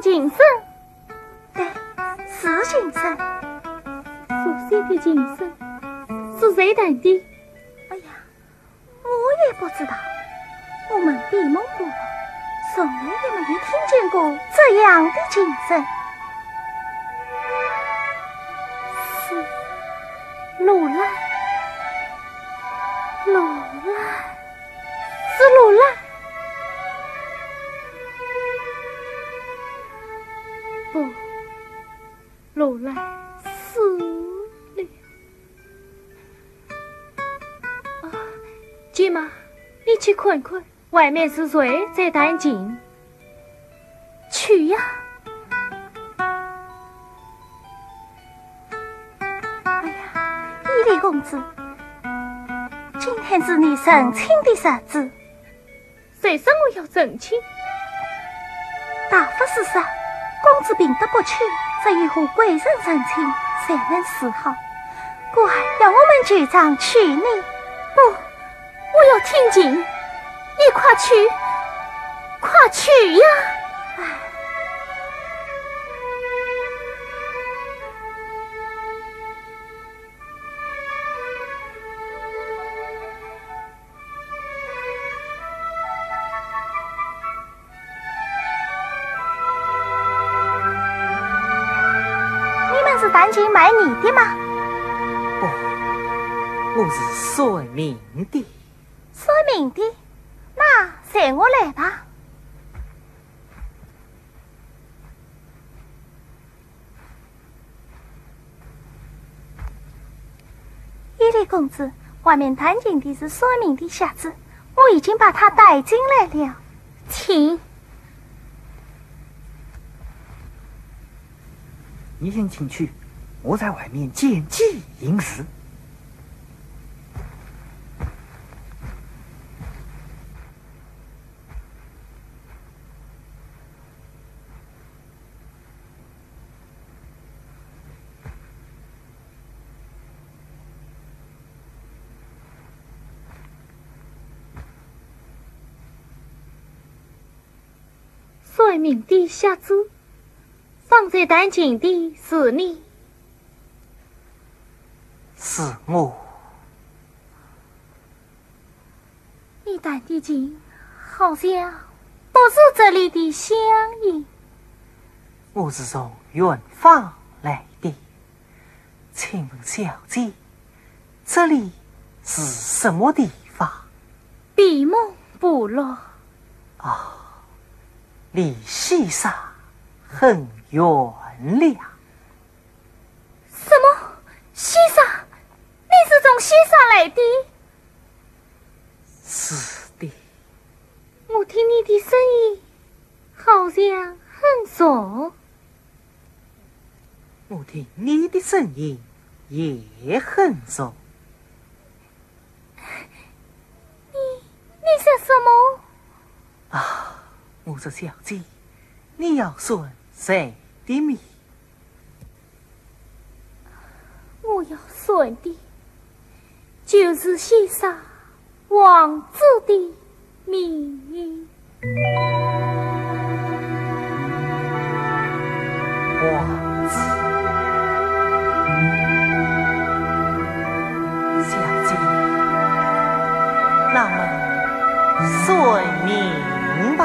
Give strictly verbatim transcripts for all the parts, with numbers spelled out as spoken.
琴声？对，是琴声。熟悉的琴声，是谁弹的？哎呀，我也不知道，我们闭门不乐，从来也没有听见过这样的琴声。是罗兰，罗兰，是罗兰。不，罗兰死了。啊，舅妈，你去看看，外面是谁在弹琴？去呀。哎呀，伊犁公子，今天是你成亲的日子。谁说我要成亲？大法师说，公子病得不轻，只有和贵人成亲才能治好。故而要我们旧账去呢。不，我要听琴，你快去，快去呀！唉。 你们是弹琴卖艺的吗？不，我是算命的。算命的？那随我来吧。 伊犁公子，外面弹琴的是算命的瞎子，我已经把他带进来了。请。你先进去，我在外面见机行事。 算命的瞎子，方才弹琴的是你？是我。 你弹的琴好像不是这里的乡音。我是从远方来的，请问小姐，这里是什么地方？闭门部落。哦，离西沙很远了。什么？西沙？你是从西沙来的？ 是的。我听你的声音好像很熟。我听你的声音也很熟。你，你说什么？啊，我说小姐，你要算谁的命？ 我要算的，就是西沙王子的命。王子，小姐，那么算命吧。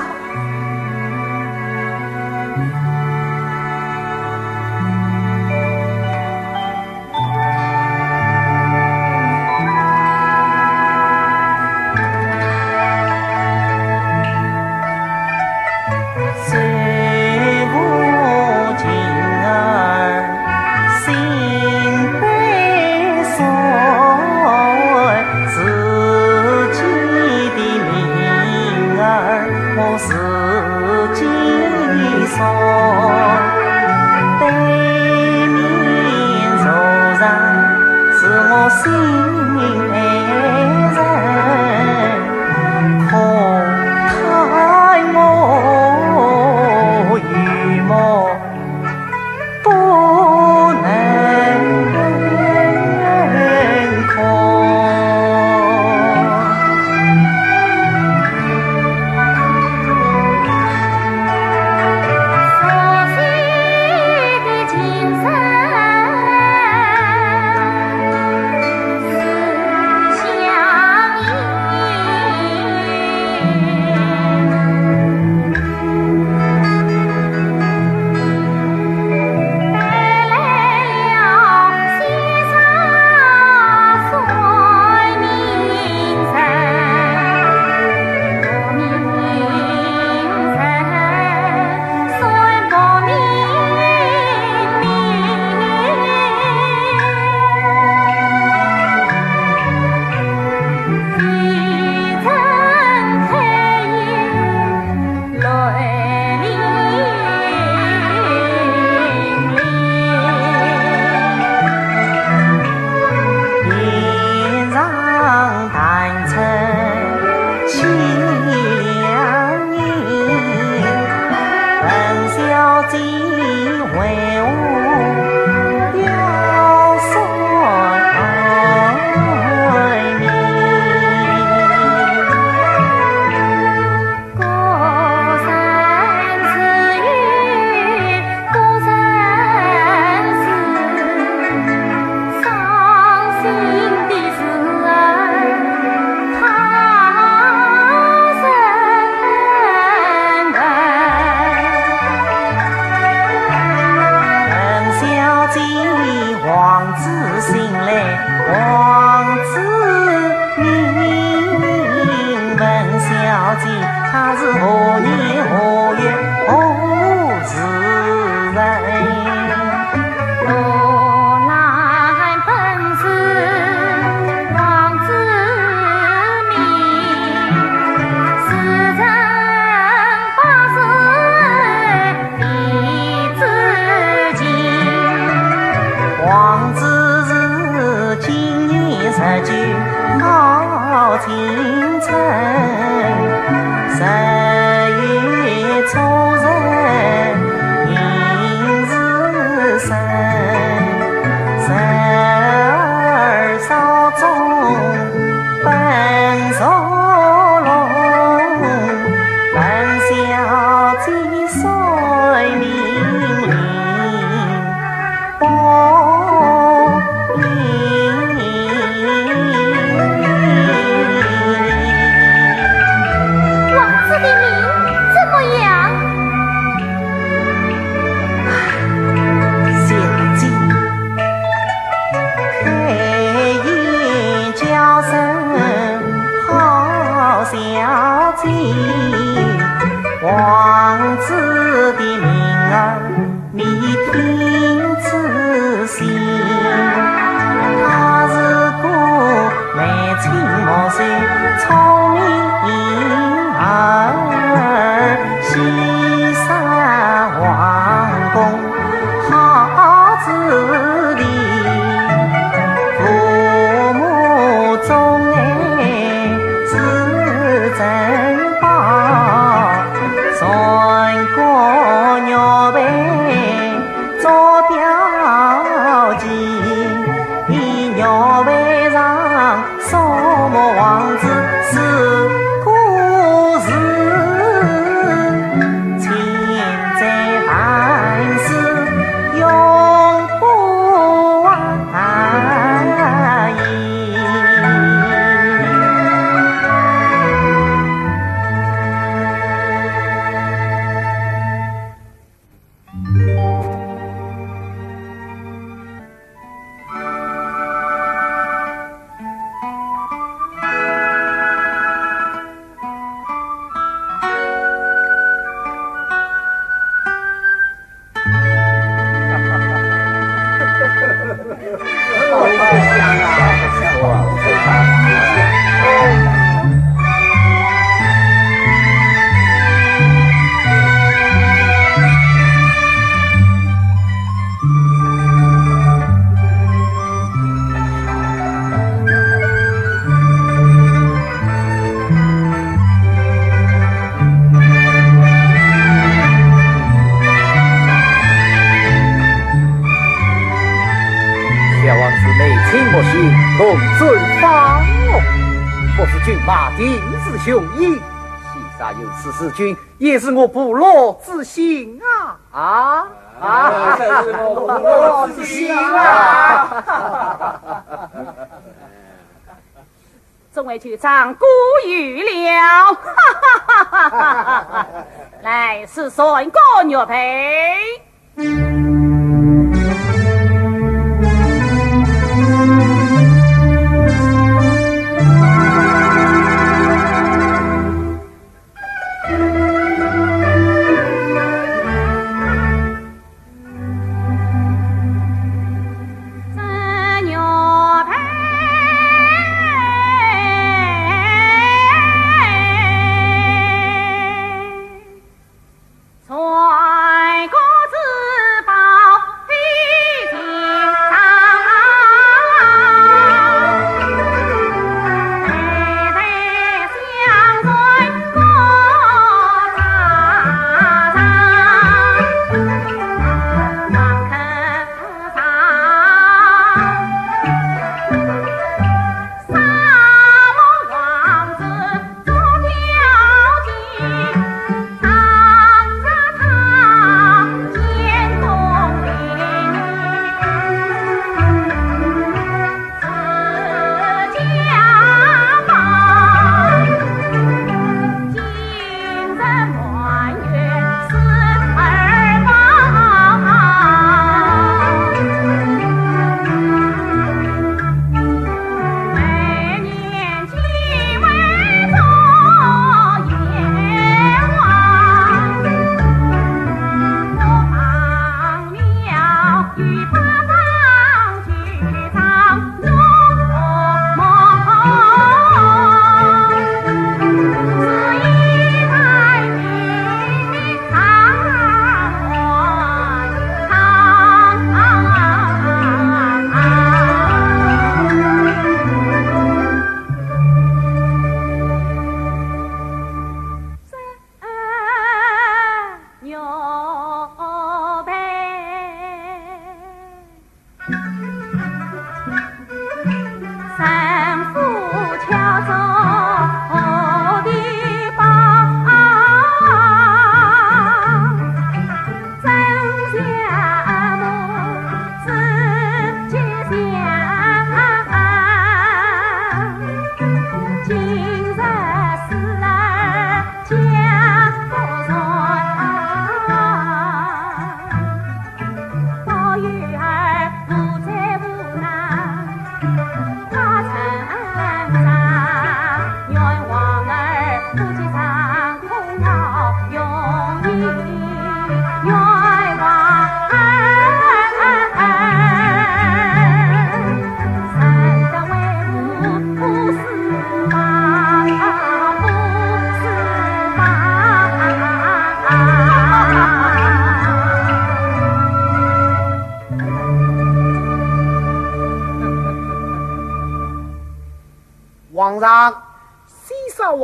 不能空。他是何年何月何时人？罗兰本是王子名，时辰八字 地支情。王子是今年十九好青春，十月初十应时辰，十二 少中奔苏龙，问小姐谁名令不应。王子的名怎么样？小姐， 开言叫声好小姐，王子的名儿你听仔细。他是个眉清目秀、聪明儿，喜上皇宫 好子弟，父母钟爱是珍宝，传国玉佩做标记，玉佩上 苏州王子是个字，千载万世永不忘矣。 小王子眉清目秀，公孙方哦，不是君马丁之兄矣。 既然如此，是君也是我部落之姓啊！啊！啊！是我部落之姓啊！众位舅丈过誉了，哈哈哈哈哈！来，是传国玉佩。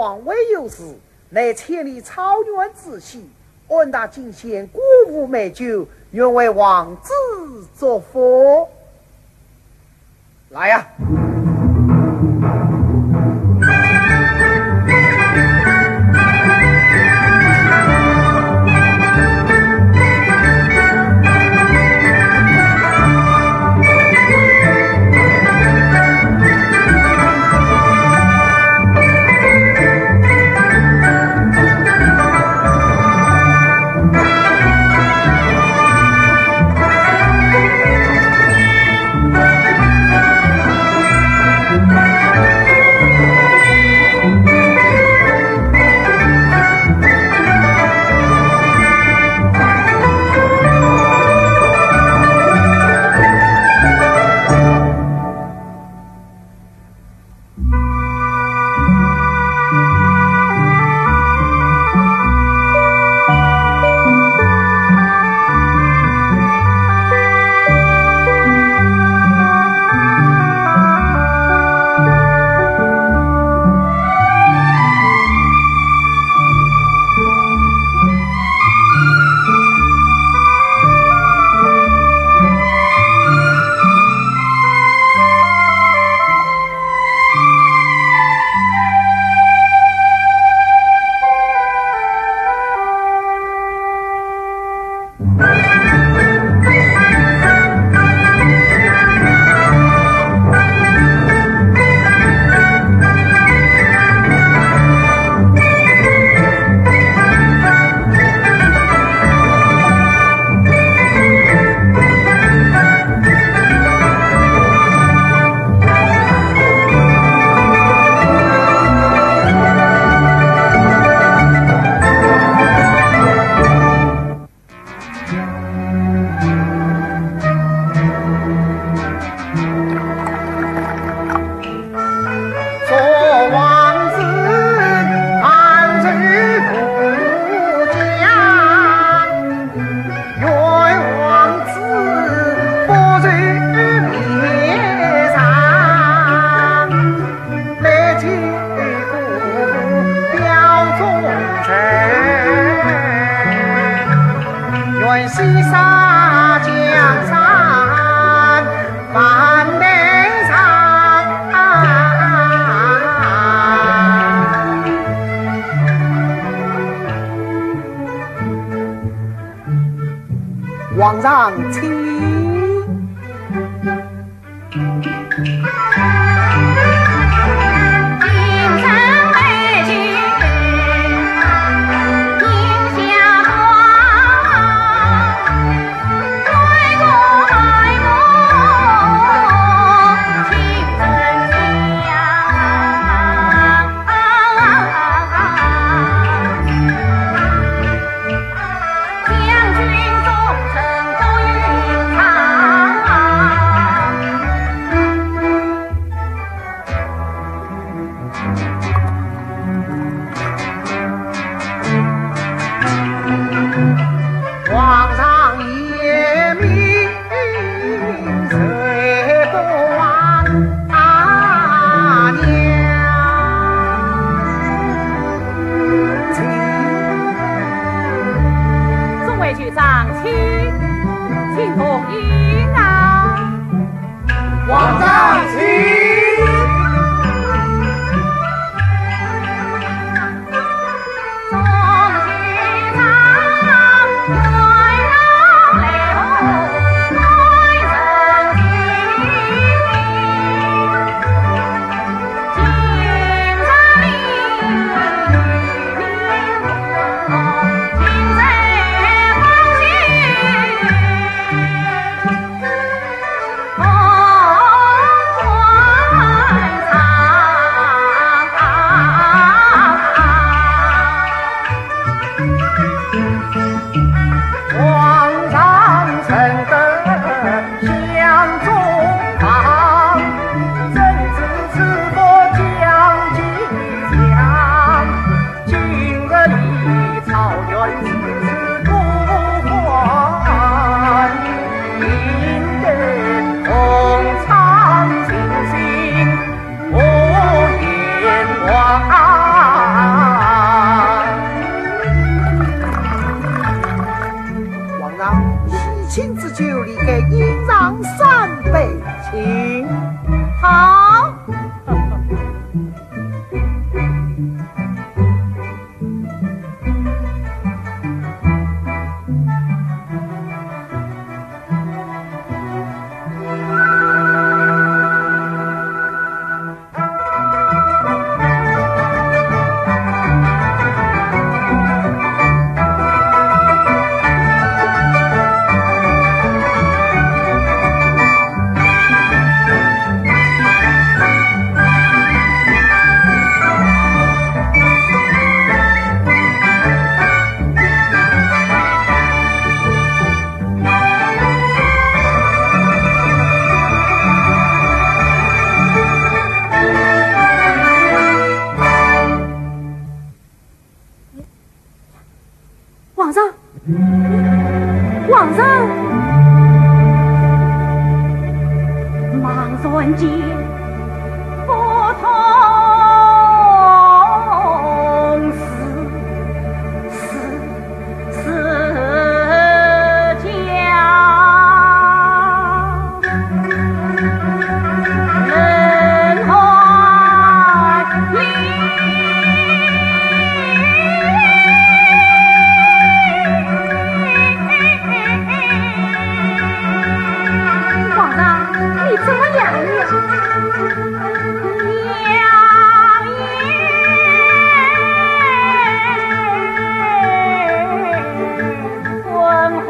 王位有事，乃千里草原之喜，俺大进献果物美酒，愿为王子祝福。来呀！皇上请。众位舅长，请，请同饮啊。皇上请。皇上，皇上，茫然间不通时，时，时。 皇上，你怎么样了？昏昏。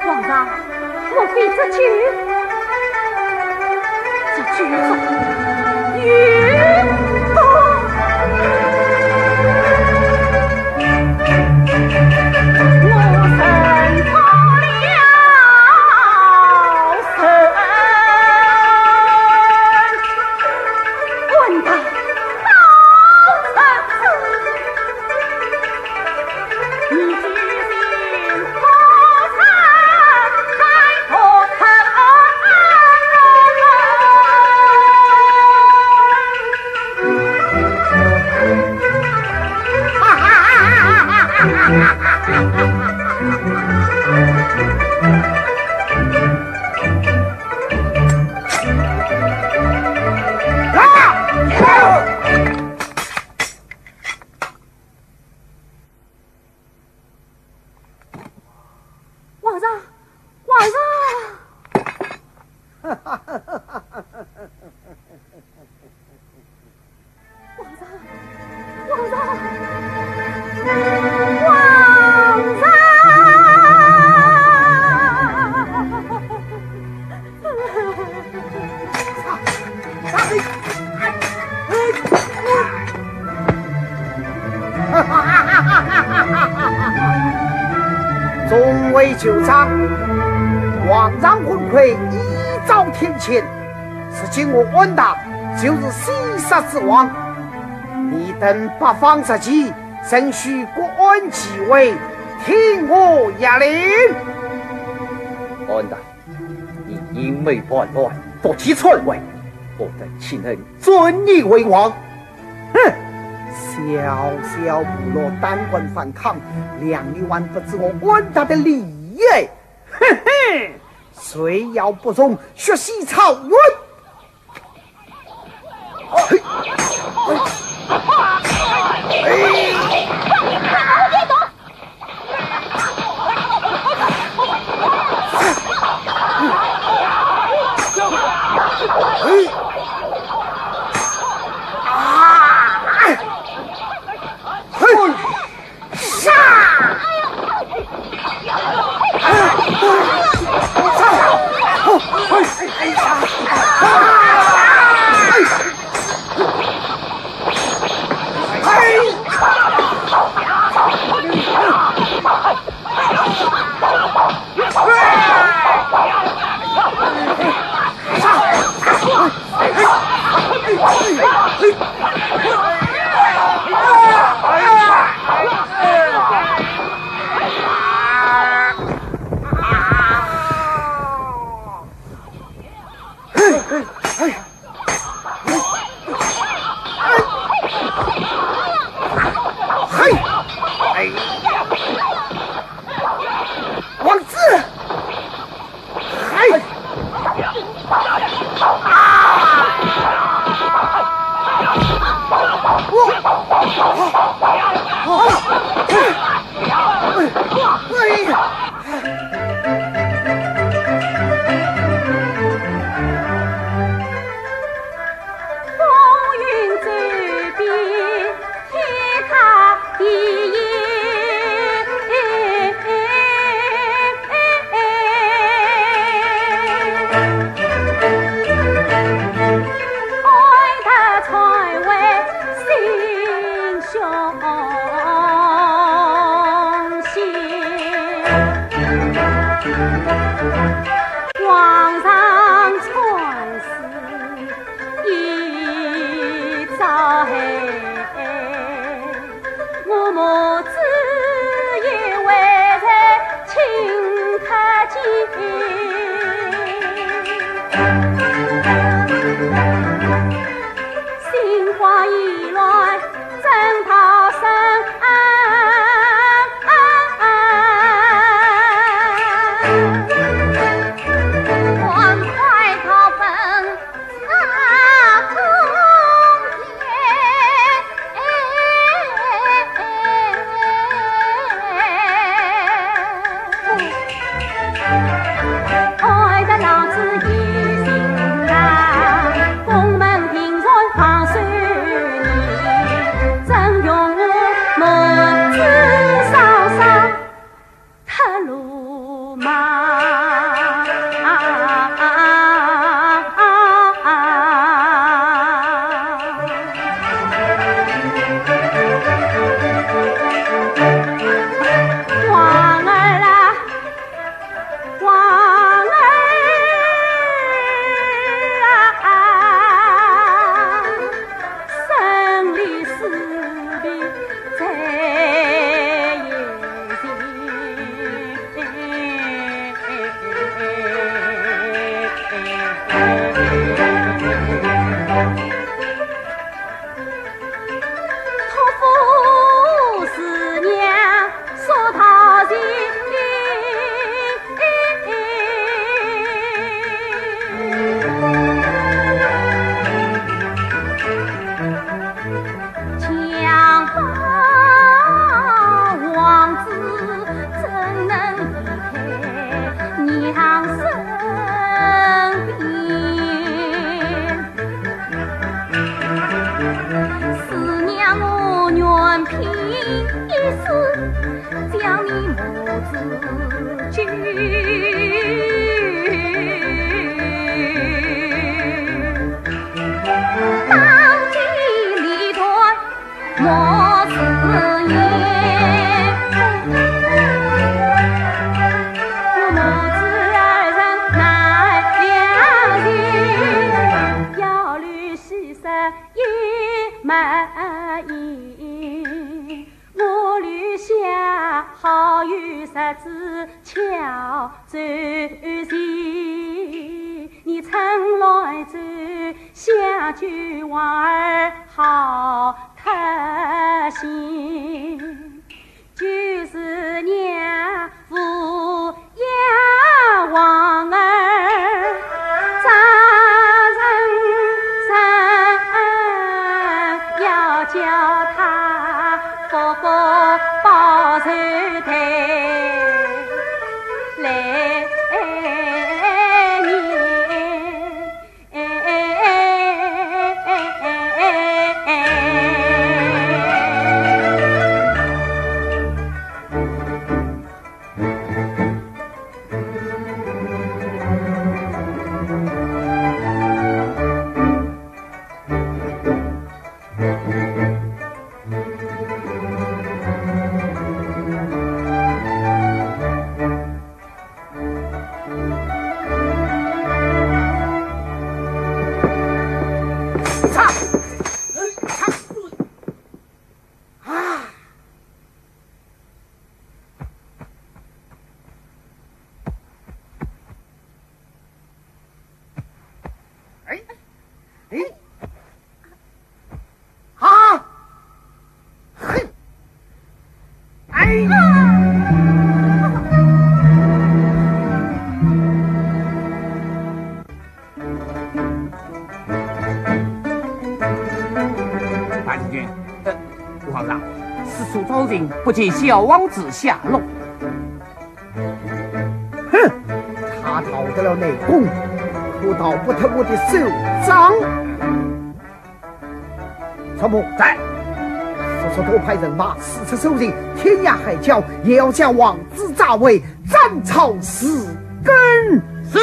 皇上，莫非这酒，这酒中有毒？我认错了。 皇上，皇上！皇上，皇上，皇上！ 众位舅丈，皇上昏聵，一朝天乾，如今我安达就是西沙之王。你等北方之际，仍需各安其位，听我下令。安达， 你阴谋叛乱，毒计篡位，我等岂能尊你为王？哼！小小部落胆敢反抗，谅你还不知我安达的厉害！哼哼！谁要不从，血洗草原！子巧周全，你春来走，小酒娃儿好开心。就是娘夫呀王儿，张人生要叫他 哥哥报仇的来年。哎，哎，啊，嘿，哎呀！大将军，呃，皇上，四处找寻，不见小王子下落。 哼，他逃得了内宫，可逃不脱我的手掌。参谋，在。速速多派人马四处搜寻，天涯海角也要将王子抓回，斩草除根。是。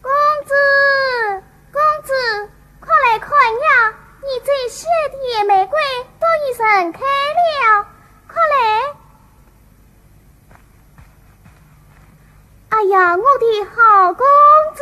公子，公子，快来看呀！你最喜爱的野玫瑰都已盛开了，快来！哎呀，我的好公子！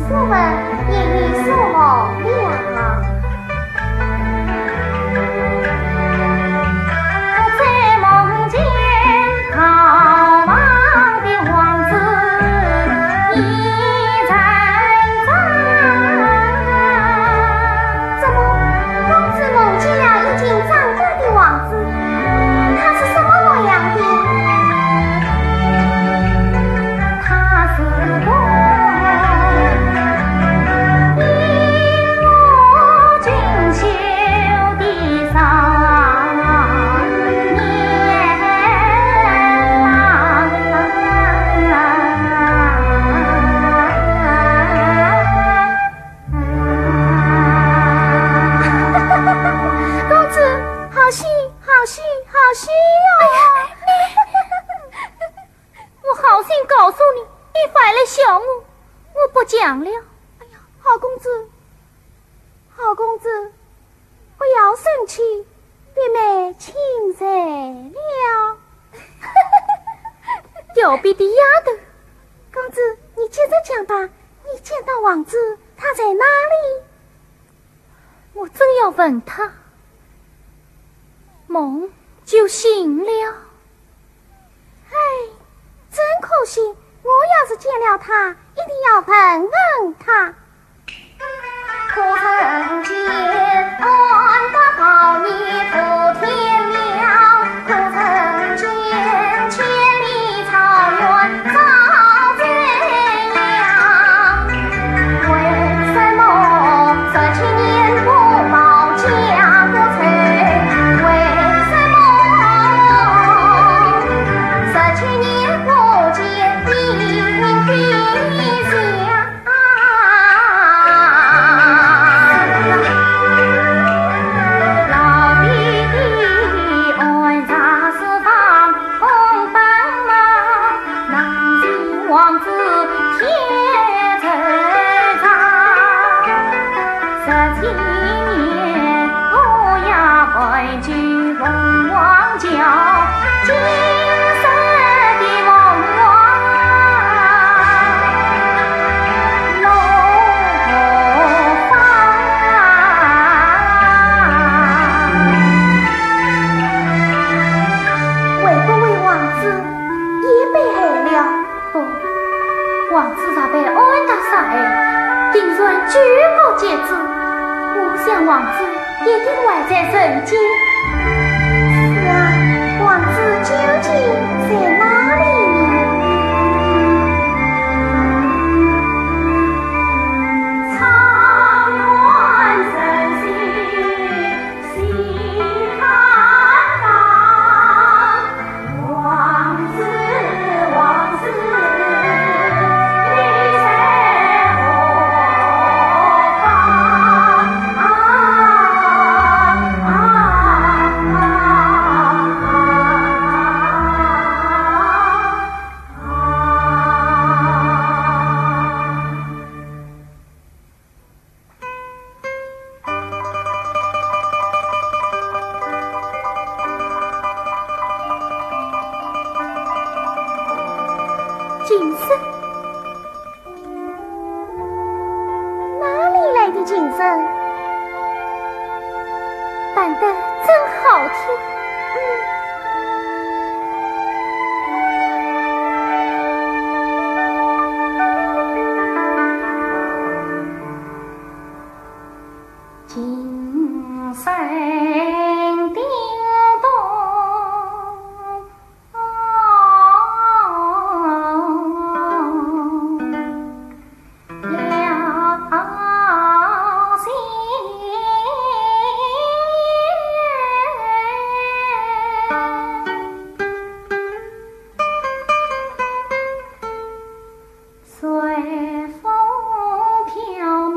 所闻，也有所梦了。我在梦见逃亡的王子已成真。怎么，公子梦见了已经长大的王子？他是什么模样的？他是公，比我俊秀的少年郎。公子，好戏，好戏，好戏哟！我好心告诉你，你反来笑我，我不讲了。哎呀，好公子，好公子，不要生气，弟妹请罪了。调皮的丫头。公子，你接着讲吧，你见到王子，他在哪里？我正要问他，梦就醒了。唉，真可惜，我要是见了他，一定要问问他。可曾见安得宝剑破天亮？可曾见千里草原照夕阳？为什么十七年不保驾不走？为什么十七年不见兵兵相？ 会不会王子也被害了？不，王子若被安得杀害，定然举国皆知。我想王子 一定还在人间。是啊，王子究竟在哪里呢？精神？哪里来的精神？弹得真好听。嗯。 随风飘渺。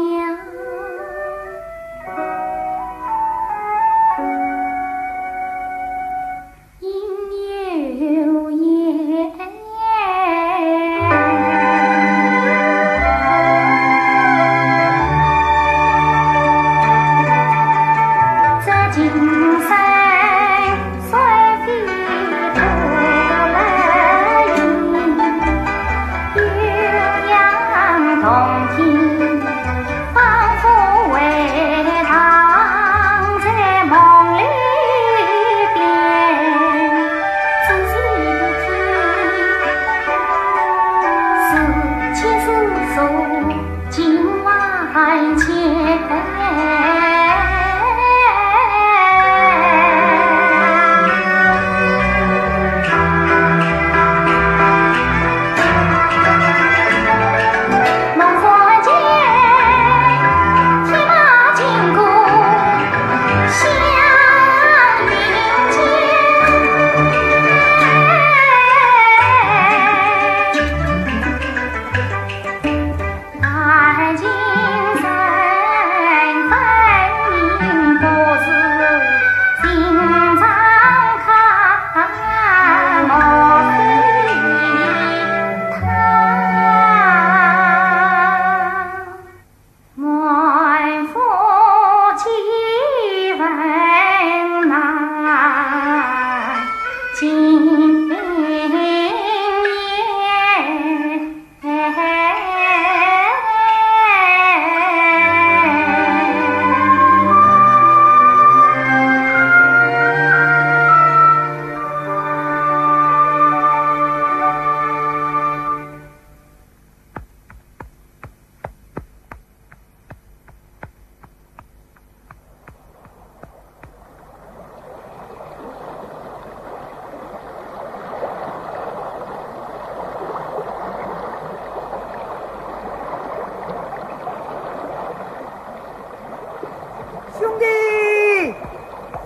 兄弟，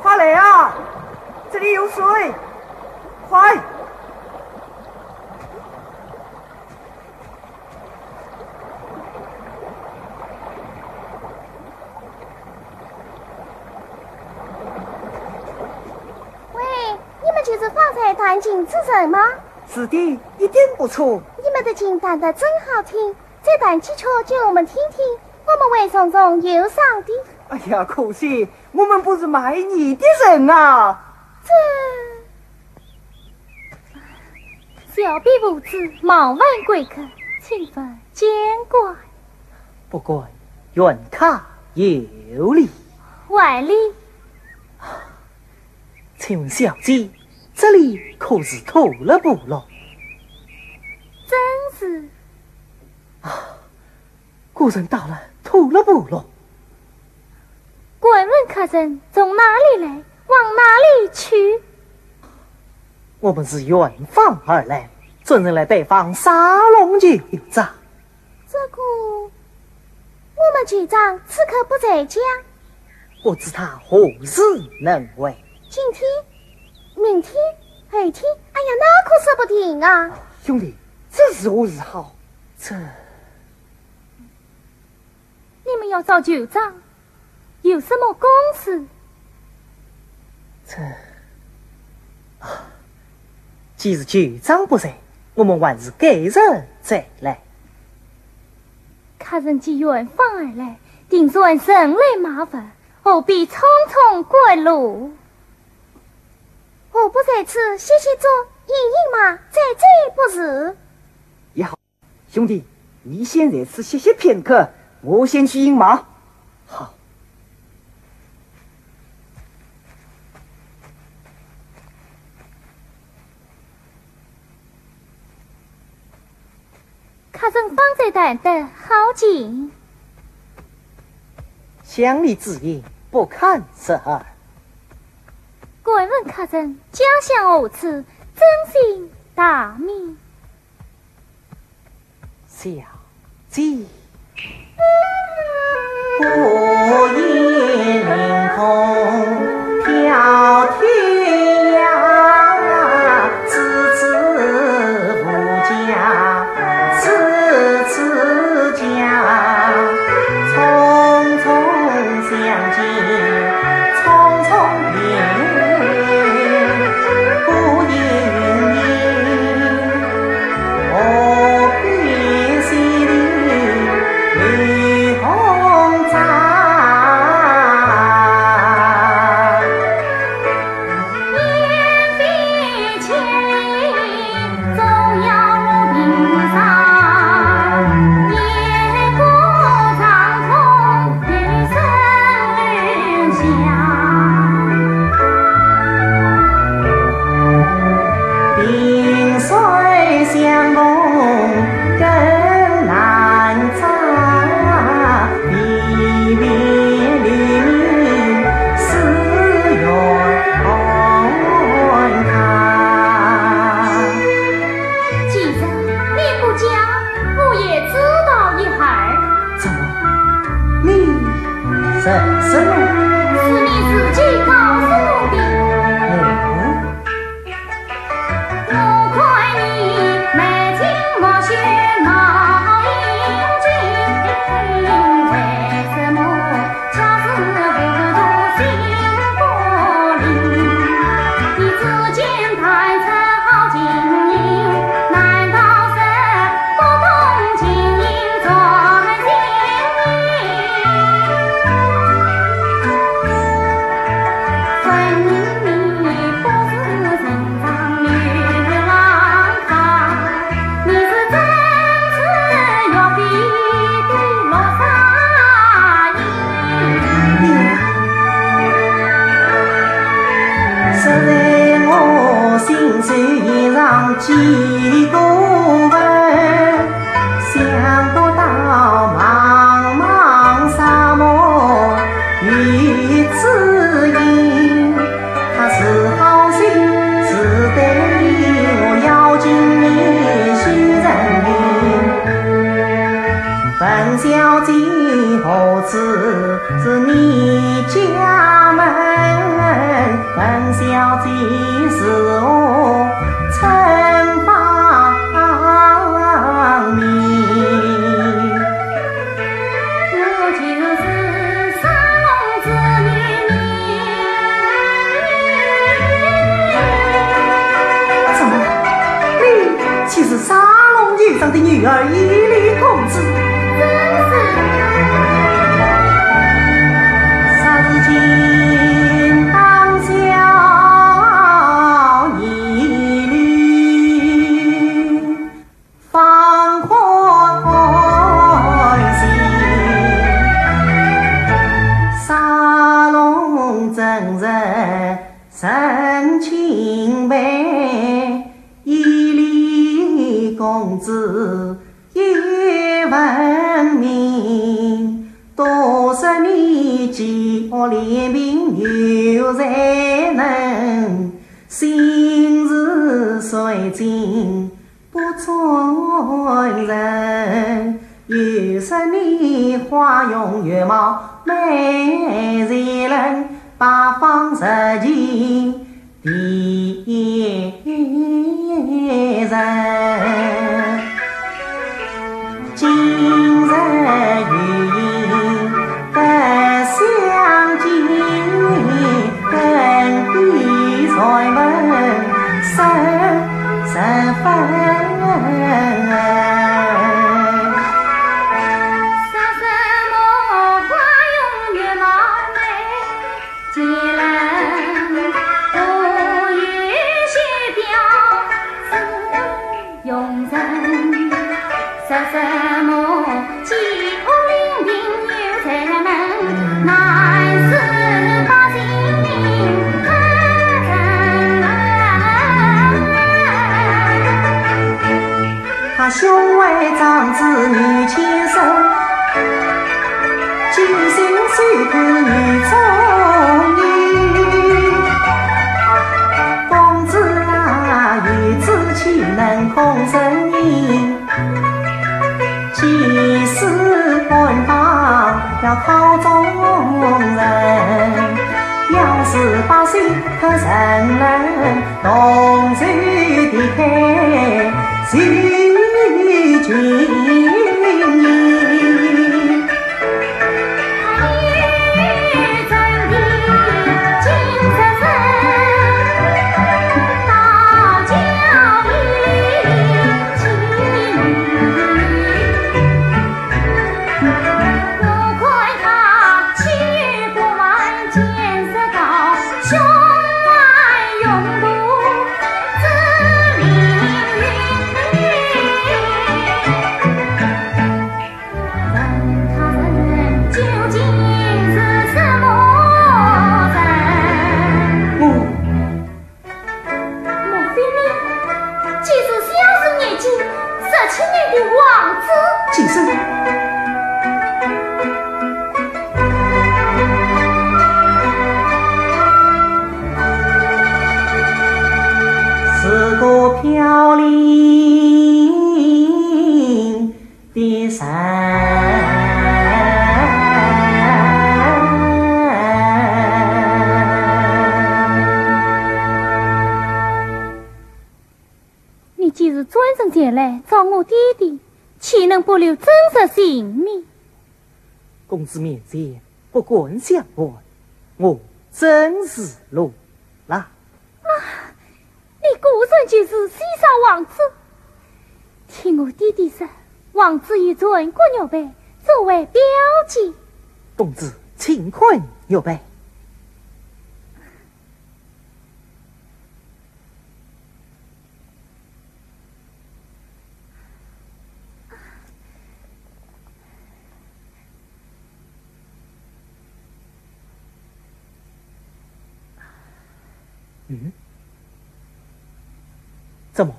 快来啊！这里有水，快！喂，你们就是方才弹琴之人吗？是的，一点不错。你们的琴弹得真好听，再弹几曲给我们听听，我们会从中有赏的。哎呀，可惜我们不是卖艺的人啊。这……小婢无知，冒犯贵客，请勿见怪。不敢，原客有礼。还礼。请问小姐，这里可是土勒部落？正是。果然到了土勒部落。敢问客人从哪里来，往哪里去？我们是远方而来，专程来拜访沙龙舅丈。这个，我们舅丈此刻不在家。不知他何时能回？今天、明天、后天，哎呀，那可说不定啊。兄弟，这如何是好？这……你们要找舅丈，有什么公事？这……啊，既是舅丈不在，我们还是改日再来。客人既远方而来，定是人来马烦，何必匆匆赶路？何不在此歇歇脚，饮饮马，再走不迟。也好，兄弟，你先在此歇歇片刻，我先去饮马。好。客人方才弹得好极。乡里之音，不堪入耳。敢问客人家乡何处，尊姓大名？小姐。 既然你不讲，我也知道一二。怎么？你认识我？是你自己告诉我的。哦。是你家门，本小姐如何称芳名？我就是沙龙之女。怎么，你就是沙龙 楼上的女儿伊犁公子。正是。霎时间当小伊犁放宽心，沙龙正是成亲配，伊犁公子 也闻名，多少年积恶练兵有才能，心似水晶不转人。有十年花容月貌美绝伦，八方十情 第一人。今日有幸得相见，更比传闻深十分。啥什么花容月貌美 绝伦，我有些表示用人，说什么既不明明有才能，难是百姓可人。 他胸怀长子女千孙，寄心似箭女中人。公子啊，有志岂能空身影？既是官方要考中人，要是百姓可人能 同舟的开，谁经营？莫非你就是小生眼前十七年的王子？是个飘零的人。 你既是专程前来找我爹爹，岂能不留真实姓名？公子面前不敢相瞒，我正是罗拉。啊，你果然就是西沙王子。听我爹爹说，王子有传国玉佩，作为表记。公子，请看玉佩。 嗯？怎么？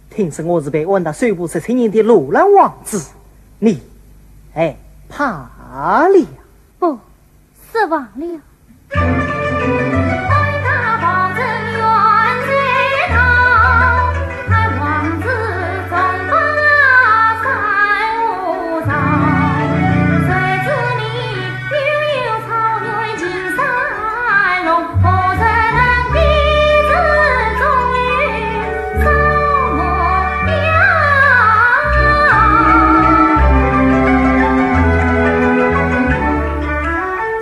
听说我是被安到水泊十七年的罗兰王子，你害怕了？不，失望了。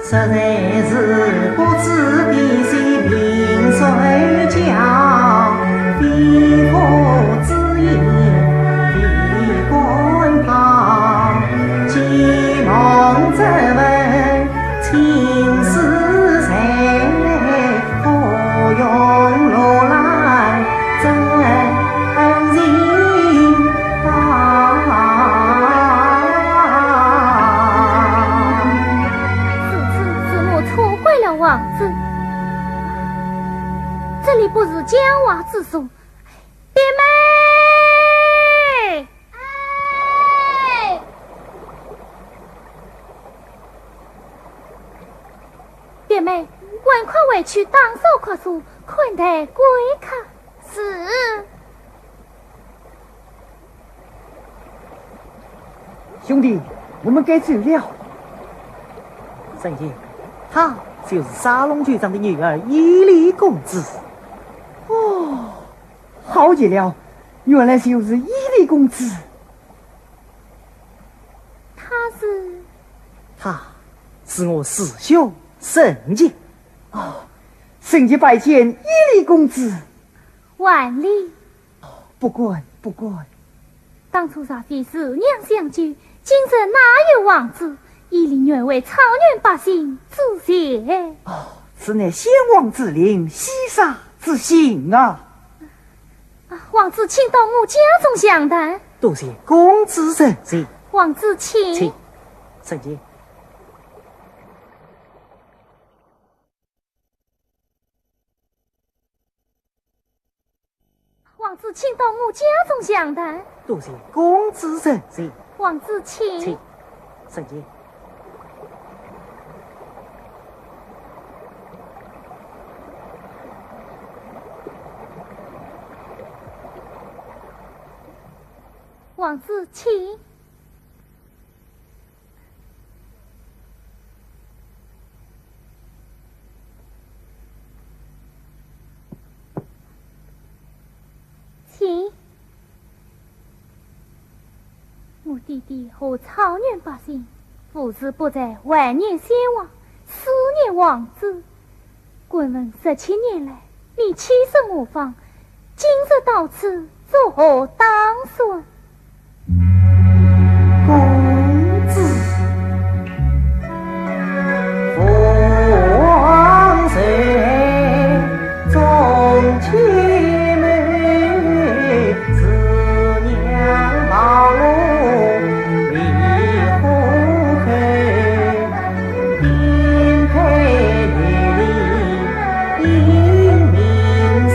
实在是不知的是明睡觉，非佛之言，非官道。既蒙这位青丝在，何用如来真情道？是，是，是我错怪了王子。这里不是讲话之所。表妹！哎！表妹，赶快回去打扫客所，款待贵客。是。 兄弟，我们该走了。沈爷，他就是沙龙局长的女儿伊丽公子。哦，好极了，原来就是伊丽公子。他是？他是我师兄沈杰。哦，沈杰拜见伊丽公子。万里。 不敢，不敢。当初若非是娘相救，今日哪有王子？伊丽愿为草原百姓做事。哦，此乃先王之令，西沙之行啊。啊，王子请到我家中详谈。多谢公子盛情。王子请。请，盛情。 王子请到我家中详谈。多谢公子盛情。王子请。请，盛情。 王子请。 请。我爹爹和草原百姓无时不在怀念先王，思念王子。敢问十七年来，你去身何方？今日到此作何打算？ 公子，父王在，忠妻美，是娘抱我离火海，颠沛流离，因民心。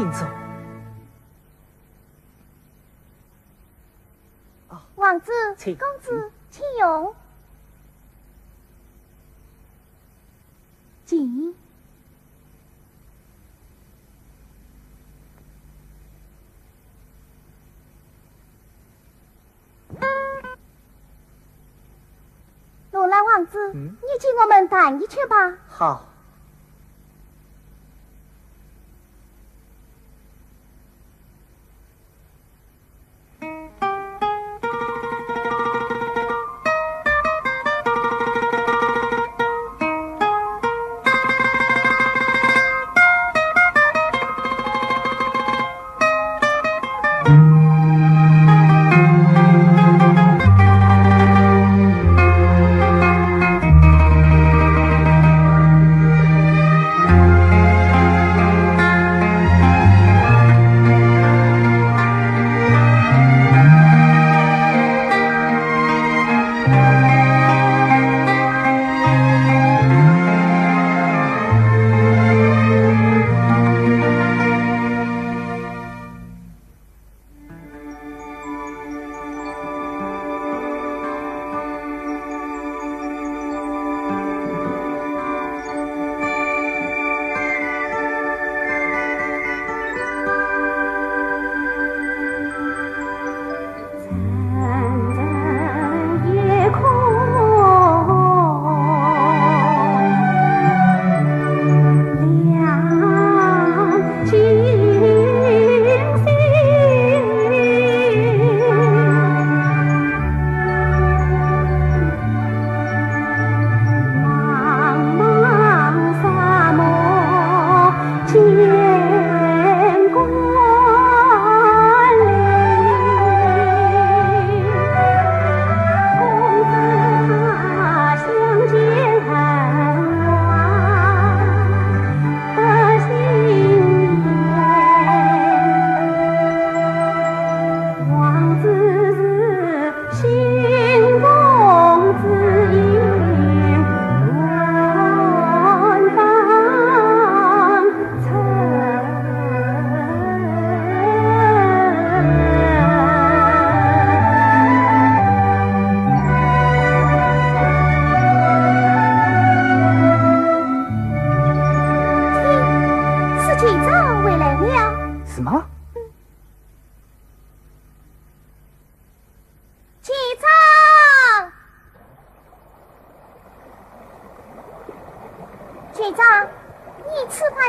请坐。王子，请。公子，请用。请。罗兰王子，嗯？你请我们谈一谈吧。好。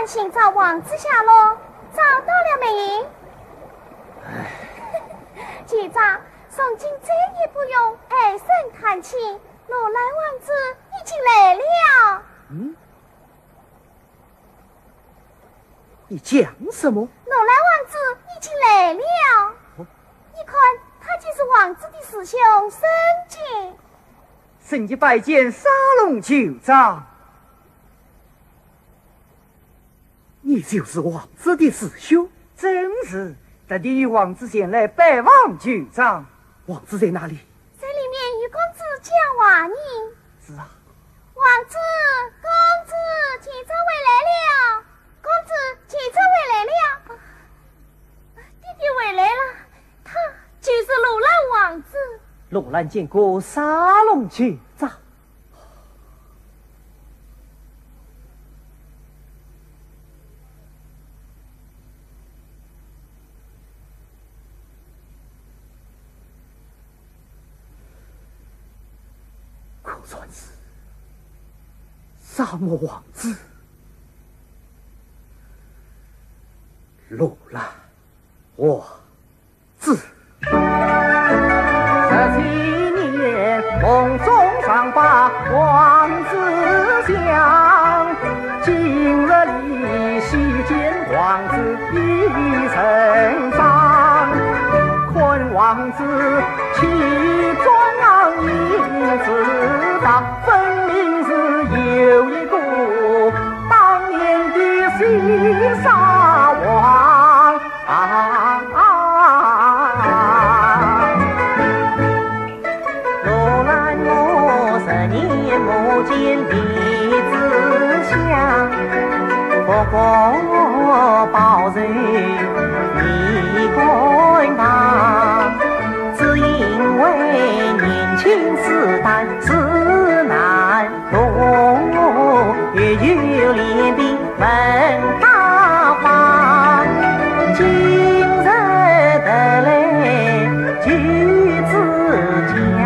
寻找王子下落，找到了没有？哎。局长，从今再也不用唉声叹气，罗兰王子已经来了。嗯？你讲什么？罗兰王子已经来了。哦。你看，他就是王子的师兄沈杰。沈杰拜见沙龙酋长。 你就是王子的师兄？正是，特地与王子前来拜望酋长。王子在哪里？在里面与公子讲话呢。是啊。王子，公子，酋长回来了。公子，酋长回来了。啊，爹爹回来了，他就是罗兰王子。罗兰见过沙龙酋长。 果然是沙漠王子，罗兰王子。十七年梦中常把王子想，今日里喜见王子已成长。看王子其中啊影子大，分明是有一个当年的西沙王。 啊，罗兰我十年没见李子香，不过报仇你敢当，只因为年轻时代是难 童，也有脸皮问大方，今日得来就知讲，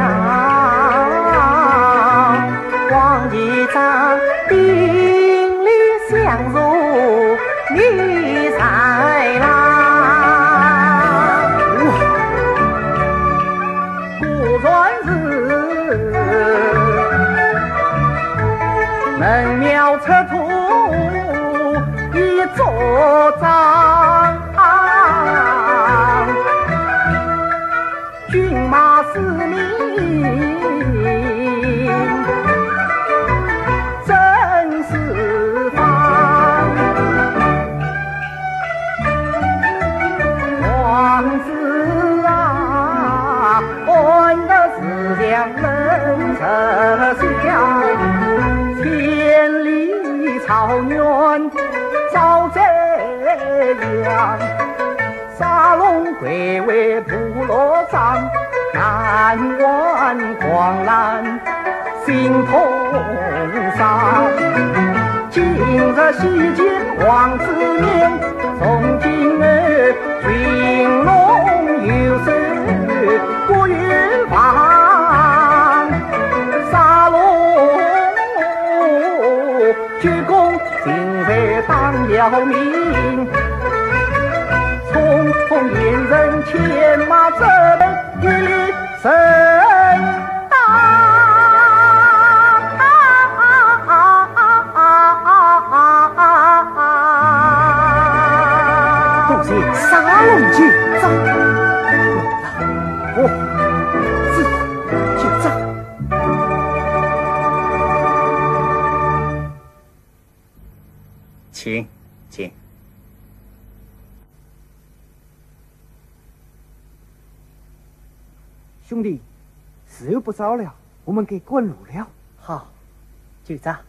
王局长顶礼相助，你才来。 果然是门庙赤兔一座章，骏马嘶鸣 真四方。王子啊，安得自强能自强，千里草原遭宰羊。 沙龙贵为部落长，难挽狂澜心痛伤。今日喜见王子面，从今后群龙游兽不远望。沙龙 鞠躬尽瘁当要命，匆匆言人牵马，这等一力神当。多谢沙龙酋长。哦，是酋长。 请，请。兄弟，时候不早了，我们该赶路了。好，酋长。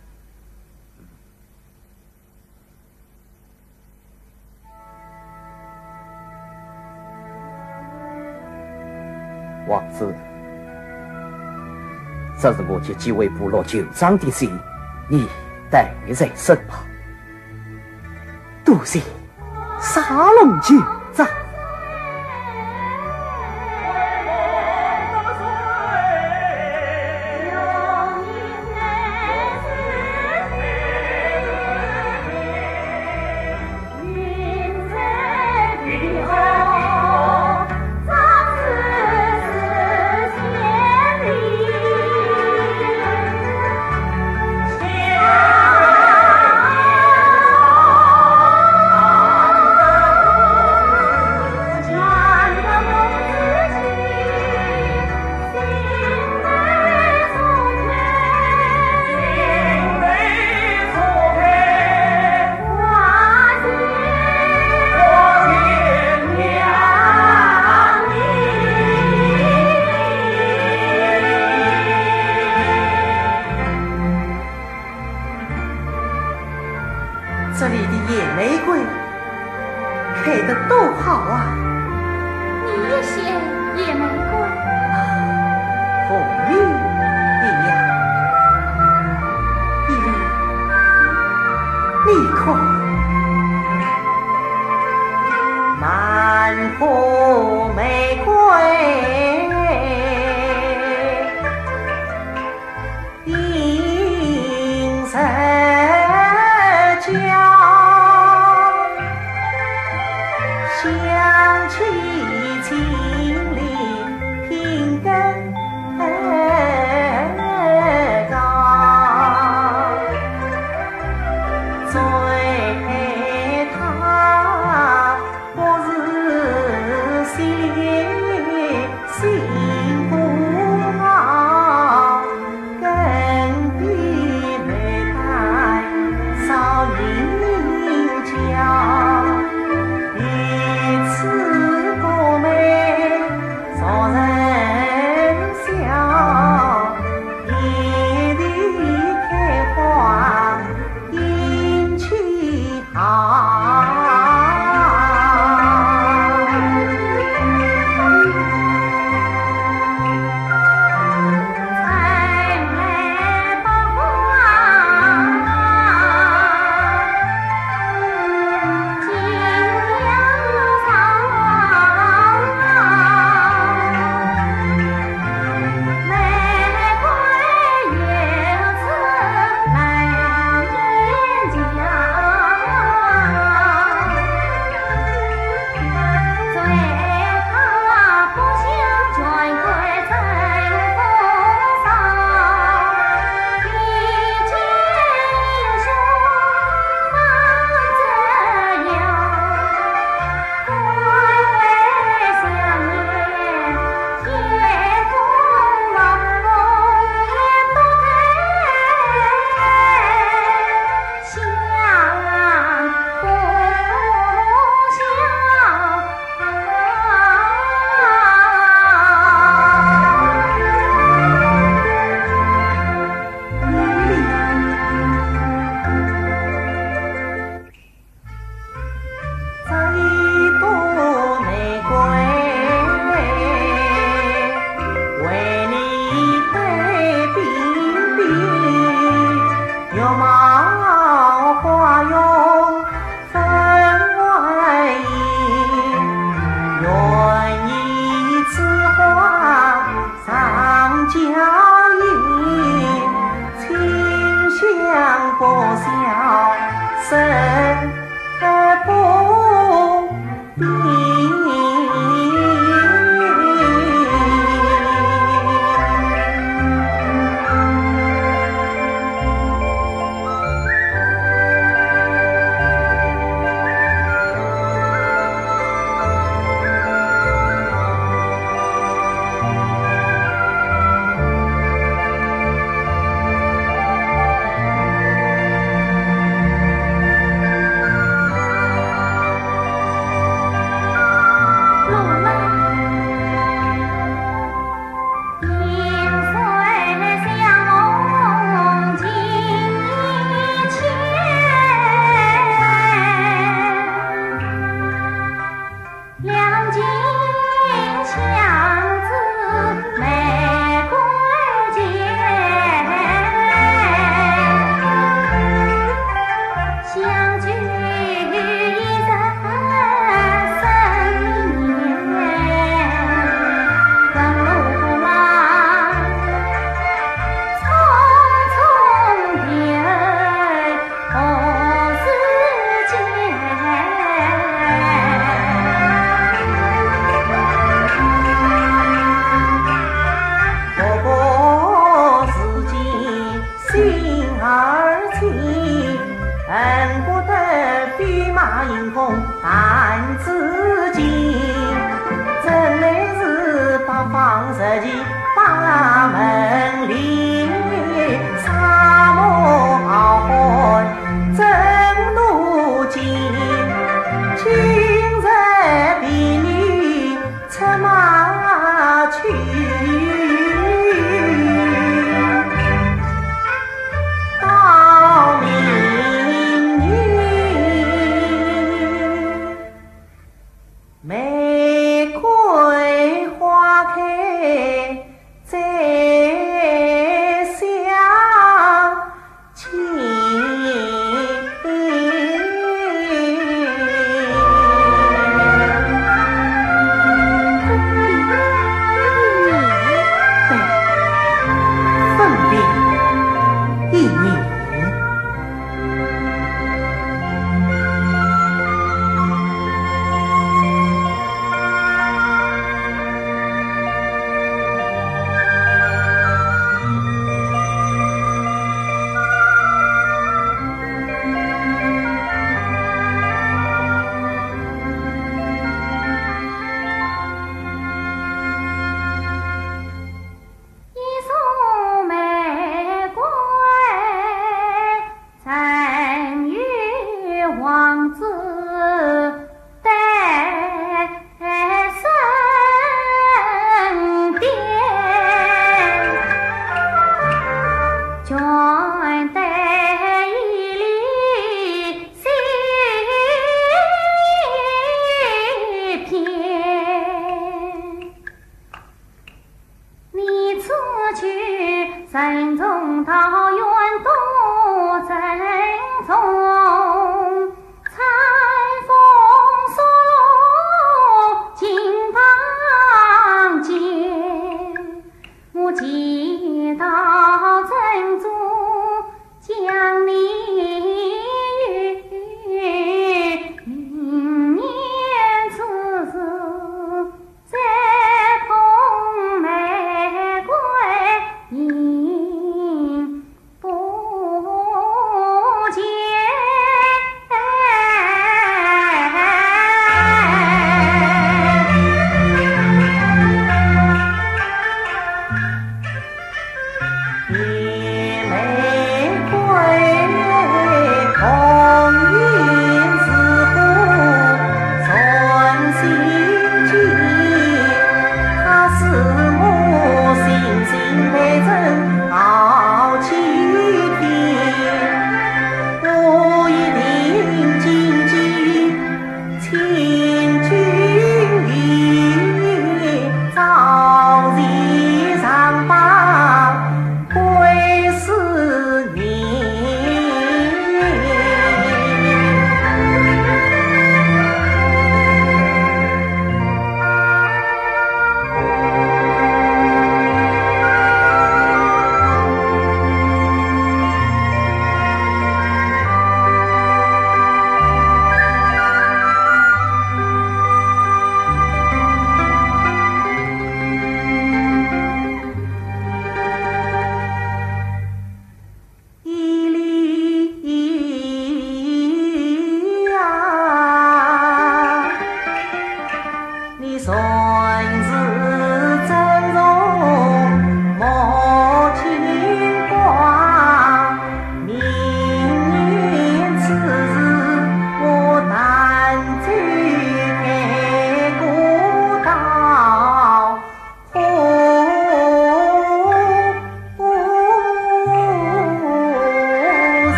王子，这是我给几位部落酋长的信，你带在身旁。多谢沙龙酋长。下去到明年。玫瑰花开在乡间。对，分别一年。 一束玫瑰，正与王子对身边，全对一粒心片。 你此去任重道远多沉重，餐风宿露金榜间，我祈祷真主将你于明年之时 再捧玫瑰迎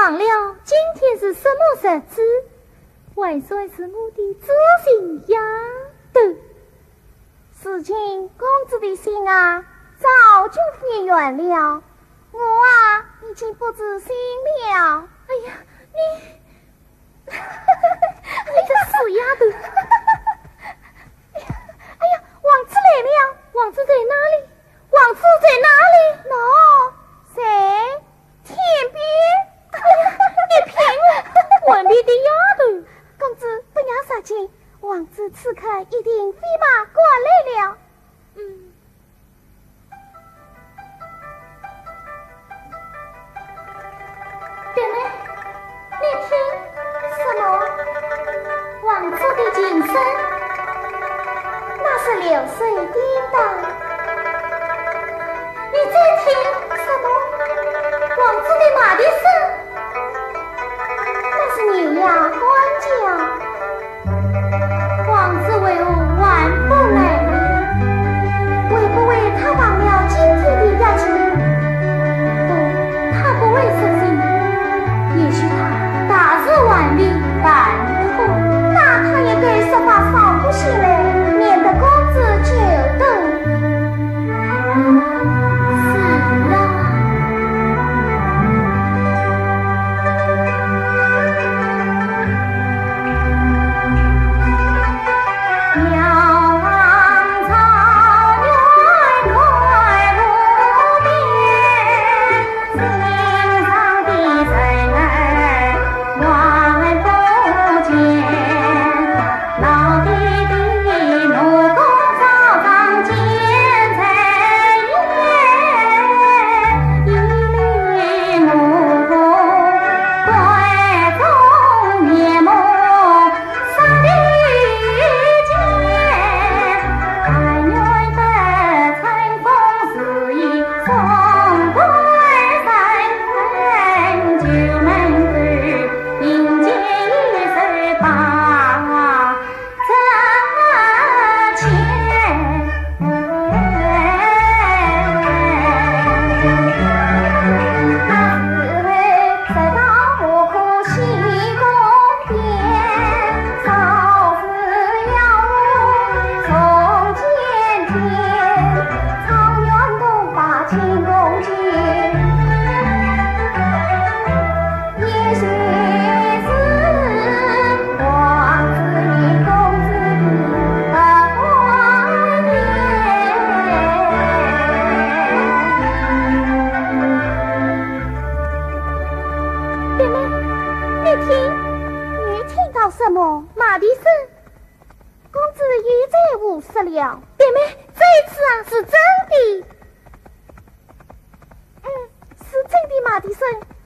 忘了今天是什么日子，还算是我的知心丫头。如今公子的心啊，早就变圆了，我啊，已经不知心了。哎呀，你，你这死丫头！哎呀，哎呀，王子来了！王子在哪里？王子在哪里？喏，在天边。哎呀，你骗我！顽皮的丫头！公子不要伤心，王子此刻一定飞马赶来了。嗯。 姐妹，你听。什么？王子的琴声？那是流水叮当。你再听。什么？王子的马蹄声？那是牛羊欢叫。 王子为何还不来呢？会不会他忘了今天的约定？不，他不会死心。也许他大事还未办妥。那他也该设法少不些来，免得公子久等。 是啊。姐妹，你听。你听到什么？马蹄声。公子又在胡说了。姐妹，这一次啊，是真的。 嗯，是真的马蹄声，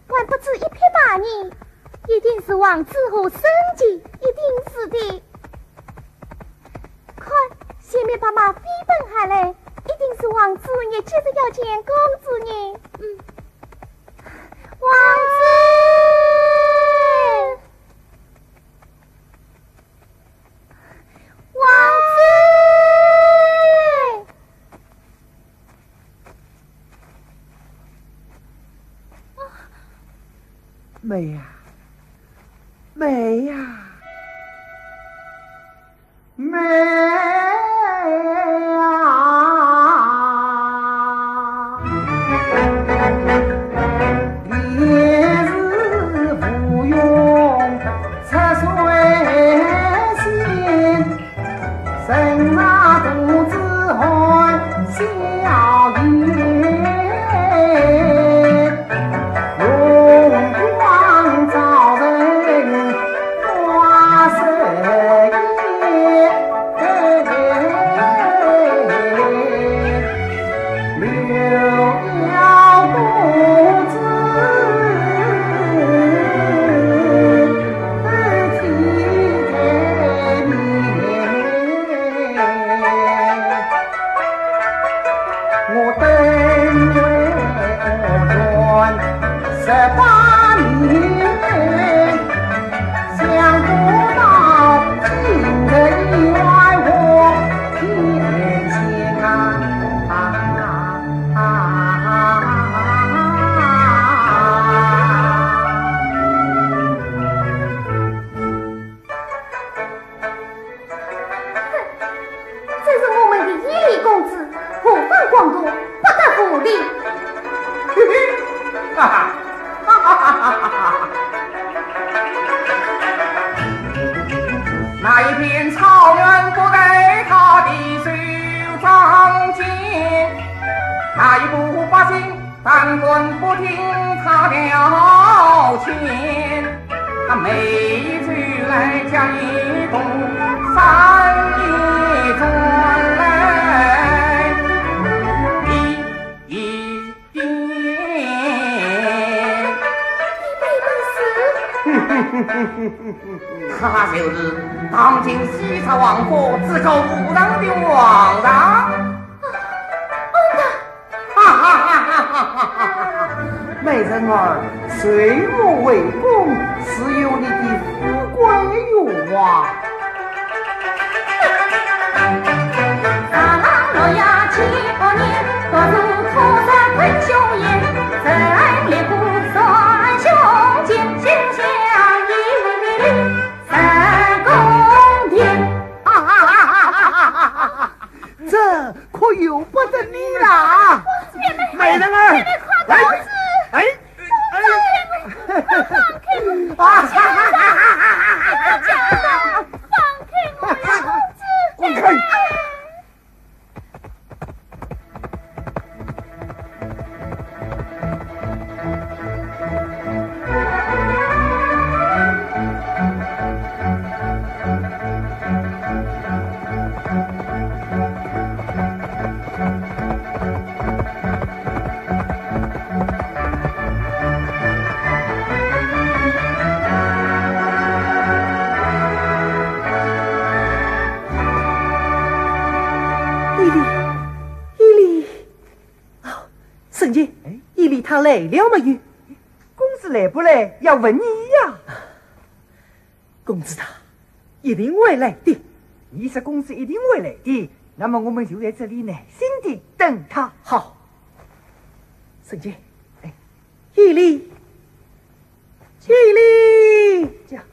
还不止一匹马呢。一定是王子和申姐，一定是的。快，前面白马飞奔而来，一定是王子也急着要见公子呢。嗯，王子！王子！ 妹呀，妹呀，妹呀！条件，他每日来加一桶，三一转来一一点。你没本事。他就是当今西夏王国至高无上的王上。啊，哦，那哈哈哈哈哈哈！美人儿，谁没为公，自有你的富贵荣华。这可由不得你啦！美人儿，哎，哎，哎，啊！放开我，公子！滚开！伊犁，伊犁。哦，沈杰，哎。伊犁他来了没有？公子来不来，要问你呀。 公子他一定会来的。你说公子一定会来的，那么我们就在这里耐心地等他。好。沈杰，哎。伊犁，伊犁。这样。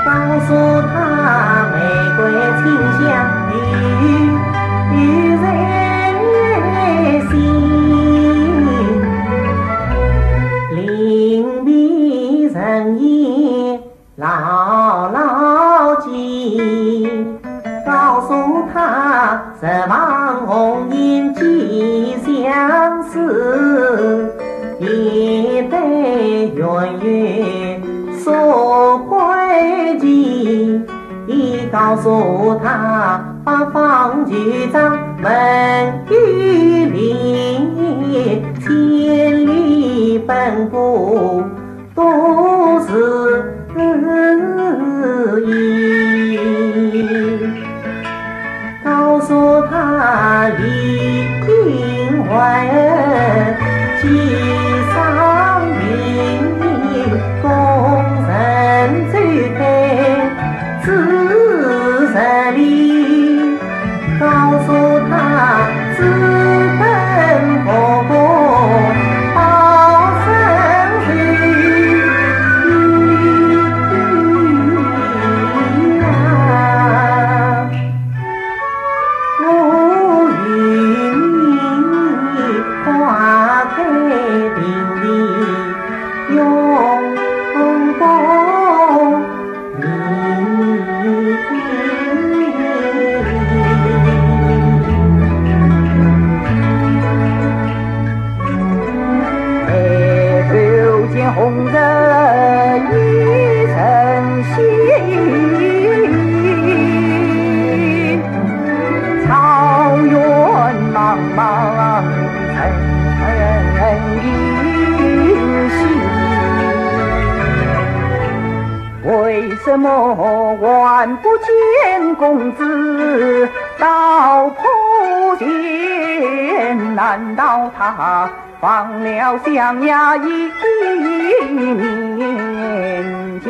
告诉他玫瑰清香与，与人心，令美人也牢牢记。告诉他，十方红颜几相思，一对冤冤诉归期。 你告诉他，八方求障问伊犁，千里奔波都是意。告诉他，李应วัน，寄上名，功成就退。 自这里，告诉他，只等哥哥报信。红尘一尘心，草原茫茫人人心。为什么看不见公子到破前？难道他 忘了相爷一念情。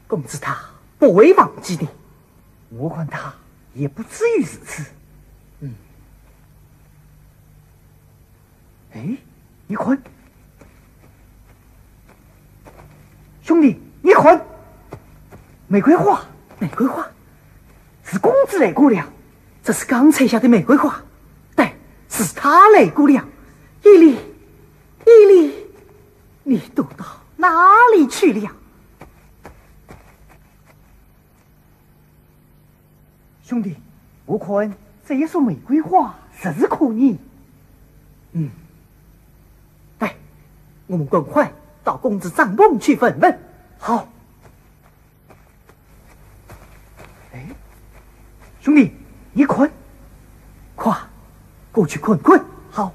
公子他不会忘记的。我看他也不至于如此。嗯。哎，你看，兄弟，你看，玫瑰花，玫瑰花，是公子来过了。这是刚采下的玫瑰花。对，是他来过了。伊犁，伊犁，你躲到哪里去了？ 兄弟，我看这一束玫瑰花实是可疑。嗯，来，我们赶快到公子帐篷去问问。好。哎，兄弟，你看，快过去看看。好。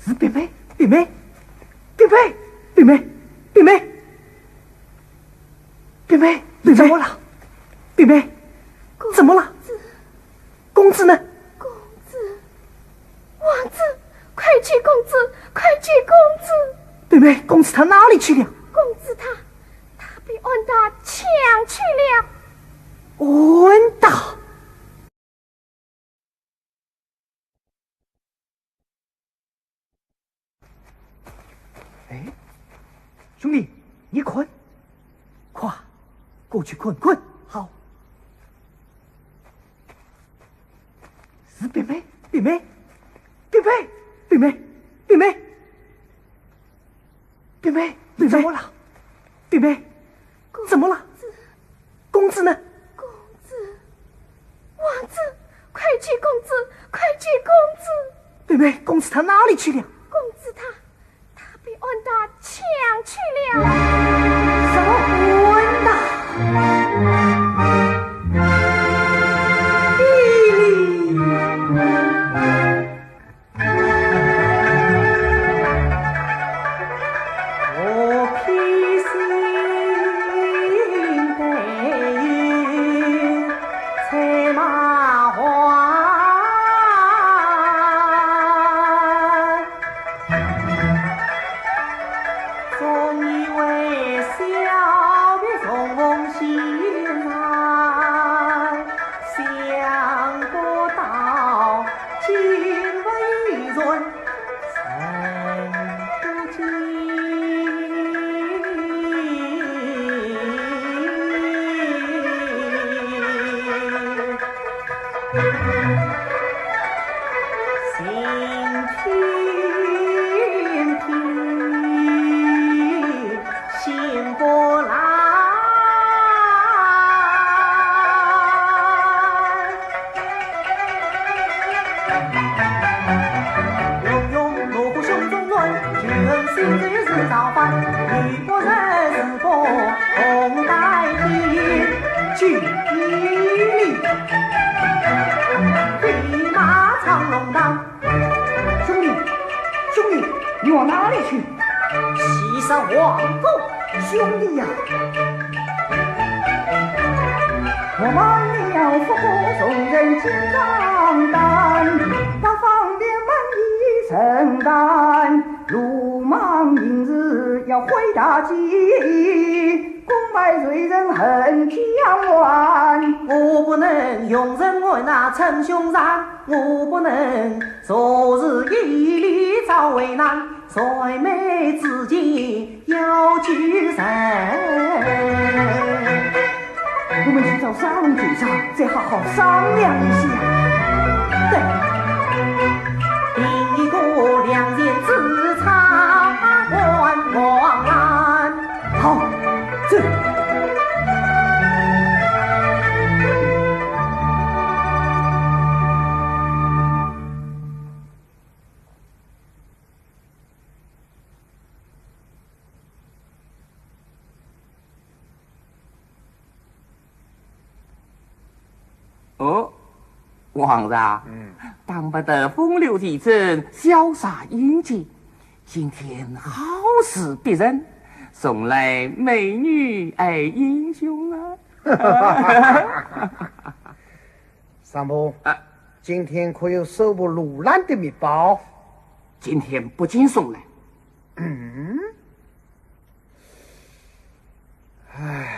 是冰妹，冰妹，冰妹，冰妹，冰妹，冰妹，你怎么了？冰妹，怎么了？公子呢？公子，王子，快救公子，快救公子！冰妹，公子他哪里去了？公子他，他被俺打抢去了。俺打？ 哎，兄弟，你看，快过去看看。好。是冰妹，冰妹，冰妹，冰妹，冰妹，冰妹，你怎么了？冰妹，怎么了？公子呢？公子，王子，快救公子，快救公子！冰妹，公子他哪里去了？公子他，他被俺打抢去了。什么？俺打？兄弟，兄弟，你往哪里去？ 西山王府。兄弟呀！我忘了佛祖圣人金刚丹，八方便门已成丹，鲁莽行事要毁大计，功败罪人恨江湾。我不能容忍我那称兄长，我不能 昨日夜里遭危难，在妹之间要救人。再好好商量一下。对。第一个良田之草还王兰。好，走。哦，皇上，嗯。当不得风流前程，潇洒英俊。今天好事逼人，送来美女爱英雄啊。三伯，啊。今天可有收复罗兰的密报？今天不见送来。嗯。 唉。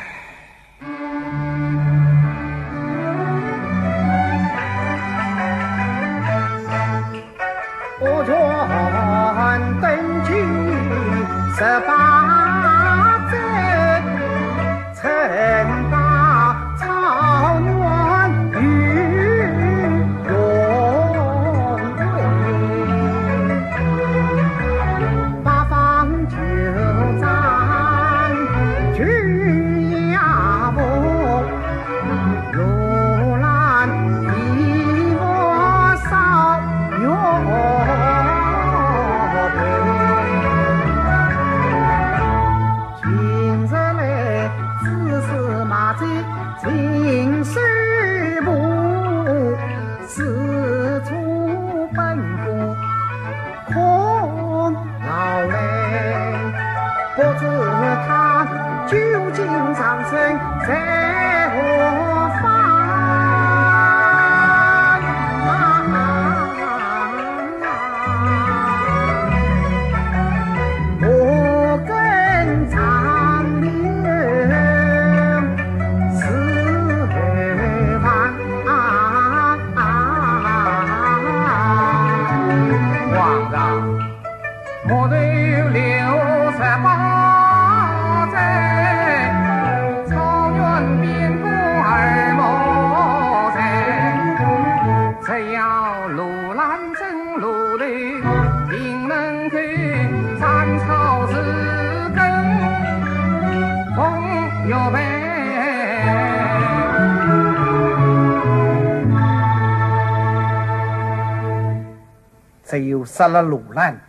只有杀了罗兰，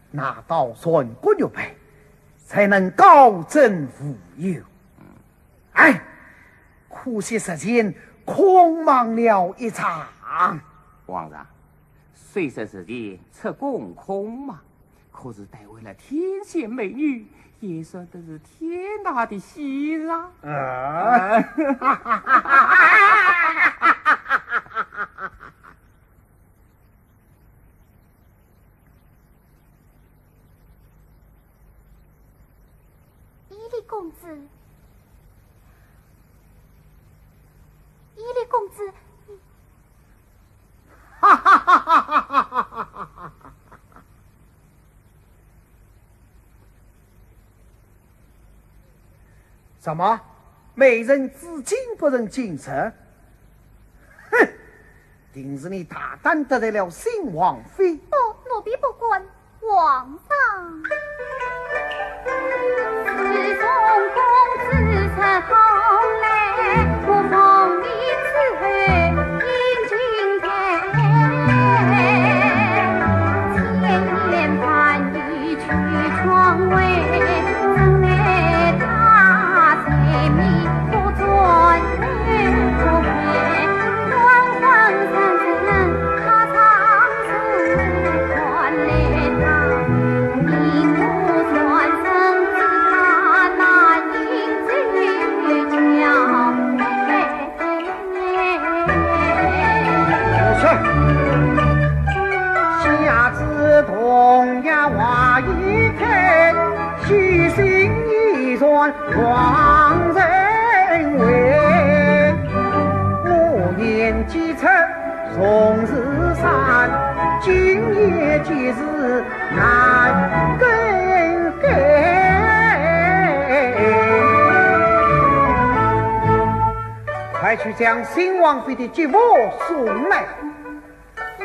拿到全国玉佩，才能高枕无忧。哎，可惜事前空忙了一场。皇上，虽说事前出宫空忙，可是带回了天仙美女，也算得是天大的喜事啊。啊。伊犁公子，伊犁公子，你……什么？美人至今不曾进城？哼！ 定是你大胆得罪了新王妃。哦，奴婢不敢，皇上。快去将新王妃的吉服送来。是。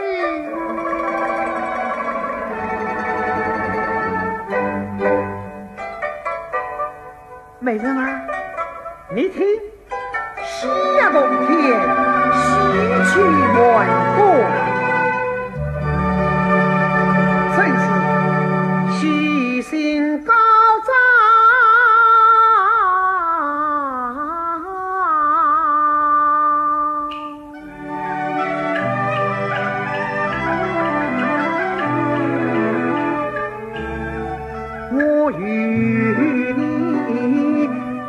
美人儿，你听，喜呀动天，喜气满宫。真是喜心高涨。 我与你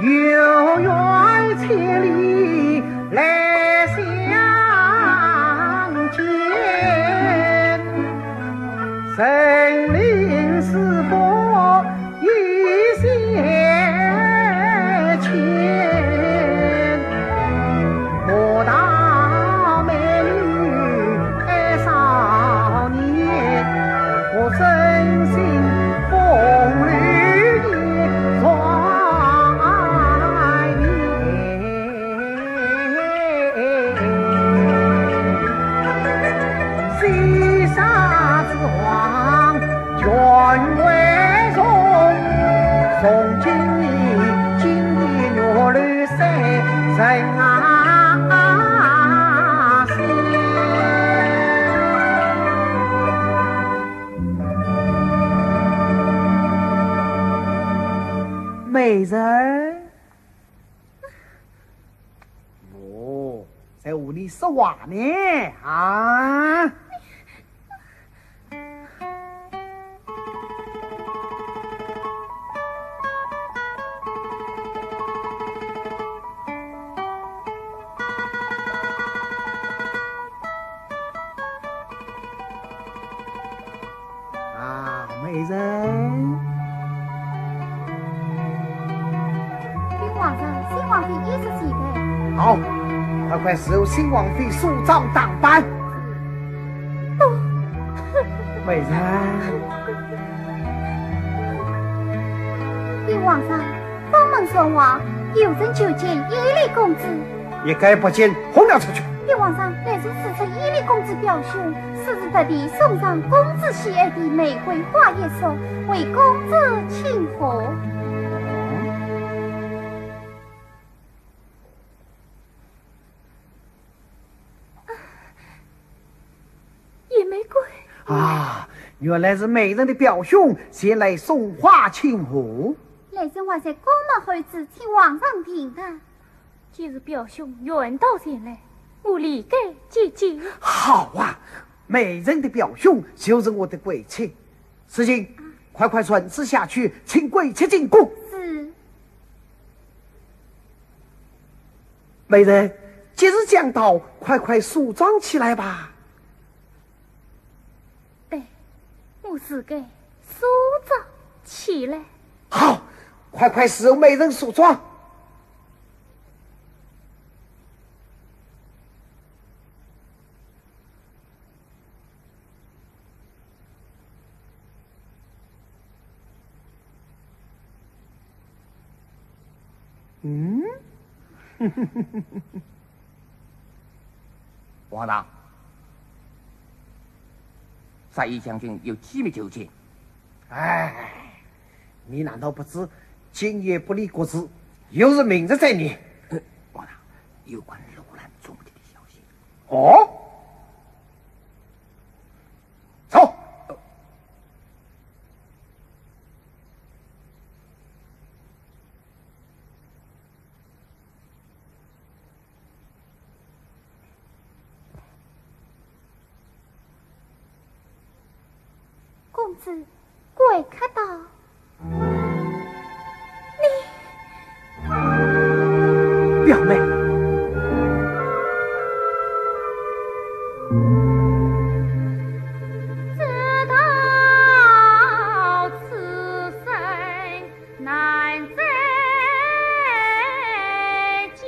有缘千里来相见，神灵师傅 一线牵，莫道美女爱少年，我真心风流也少年。 西沙之王权为重，重金礼，金衣玉履谁人啊惜？美人儿。 哦，在和你说话呢，啊？啊，美人。禀皇上，新王妃已是齐备。好，快快侍候新王妃梳妆打扮。哦，美人。禀皇上，方门传话，有人求见伊犁公子。一概不见，轰了出去。禀皇上，来人速召伊犁公子表兄， 说是特地送上公子喜爱的玫瑰花一束，为公子庆贺。野玫瑰。啊，原来是美人的表兄前来送花庆贺。来人话在宫门候旨，请皇上停当。既是表兄远道前来，我理该接见。好啊， 美人的表兄就是我的贵戚。世情，快快传旨下去，请贵戚进宫。是。美人，既是讲到，快快梳妆起来吧。对，我自该梳妆起来。好，快快侍候美人梳妆。 嗯？王大，杀一将军有机密求见。哎，你难道不知今夜不理国事，又是明日再理？呃，王大，有关楼兰中计的消息。哦？走。 公子，怪客到。你，表妹。知道此生 难再见。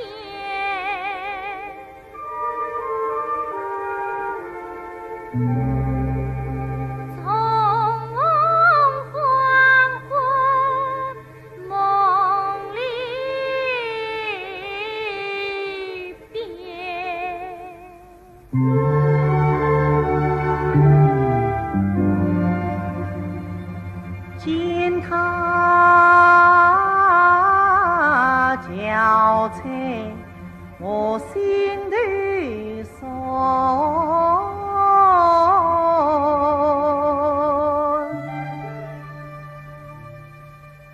见他憔悴，我心头酸。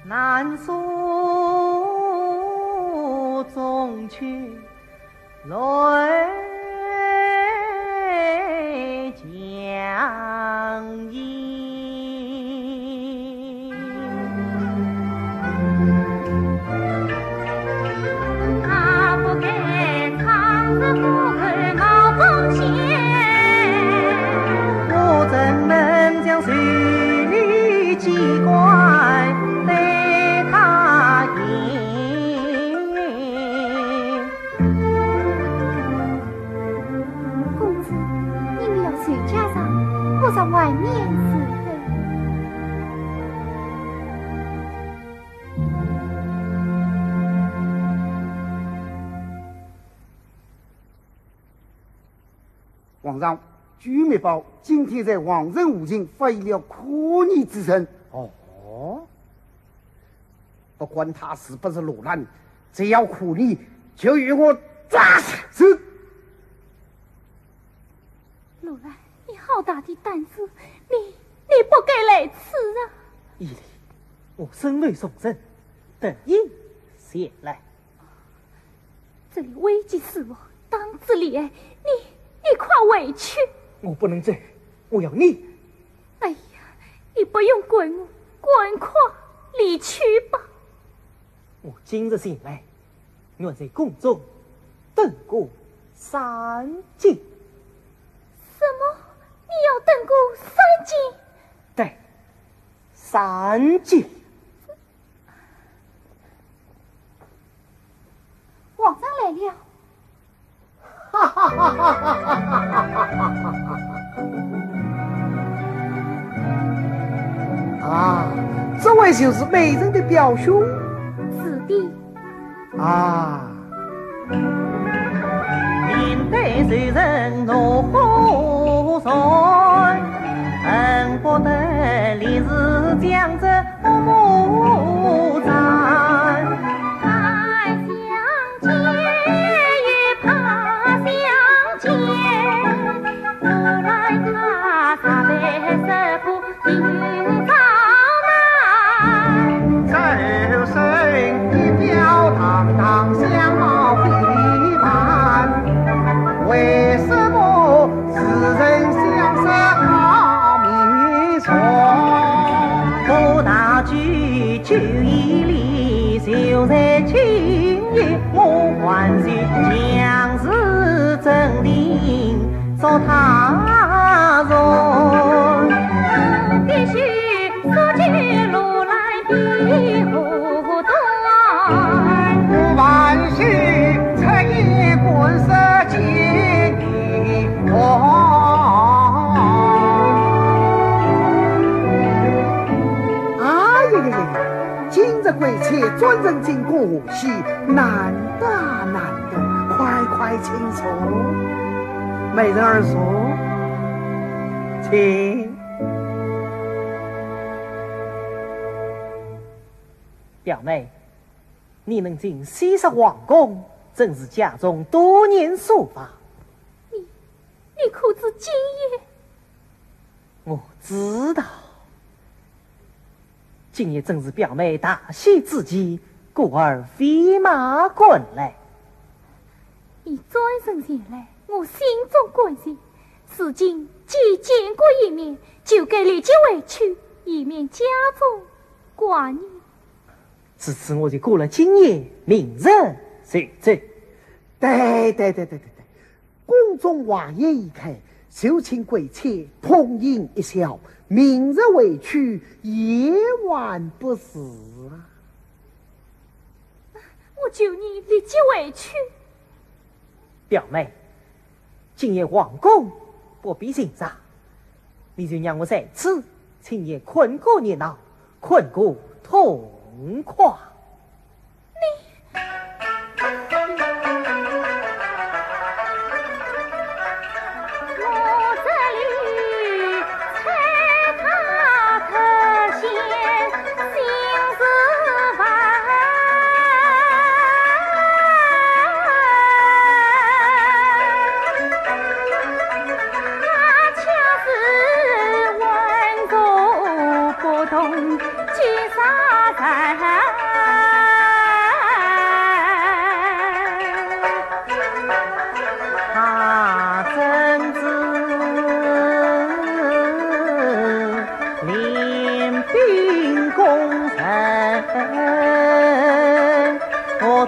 难诉衷肠。 泪将盈。他不肯唱，只不过冒风险。我怎能将手里机关对他言？ 公子，你们要随家上，我在外面伺候。皇上，据密报，今天在皇城附近发现了可疑之人。哦？ 不管他是不是罗兰，只要可疑，就与我抓住。是。罗兰，你好大的胆子，你，你不该来此啊！依琳，我身为重臣，得以前来。 这里危急四伏，当之无礼，你，你快回去。我不能走，我要你。哎呀，你不用管我，赶快离去吧。我今日前来，愿在宫中登高三更。什么？你要登高三更？对，三更。 皇上来了。啊，这位就是美人的表兄？是的。啊。面对仇人怒火烧，恨不得立时将这 恶魔斩。怕相见也怕相见，如来他煞白色不定遭难。周身仪表堂堂，相貌非凡，为什么 世人相识好名声。不打九九一里，就在今夜我还是将是真定捉他人。必须说起路来比武断。我万岁出言干涉见 哦。哎呀呀呀呀！今日贵妾专程进宫贺喜，难得啊，难得，快快请坐。美人儿坐，请。表妹， 你能进西室皇宫，真是家中多年所望。你，你可知今夜？我知道。今夜正是表妹大喜之期，故而飞马赶来。你专程前来，我心中感激。如今既见过一面，就该立即回去，以免家中挂念。 如此我就过了今夜，明日就走。对，对，对，对，对，对。宫中华宴已开，就请贵妾痛饮一宵，明日回去也晚不时啊。我求你立即回去。表妹， 今夜皇宫不必欣赏，你就让我在此，请你看个热闹，看个痛快。你，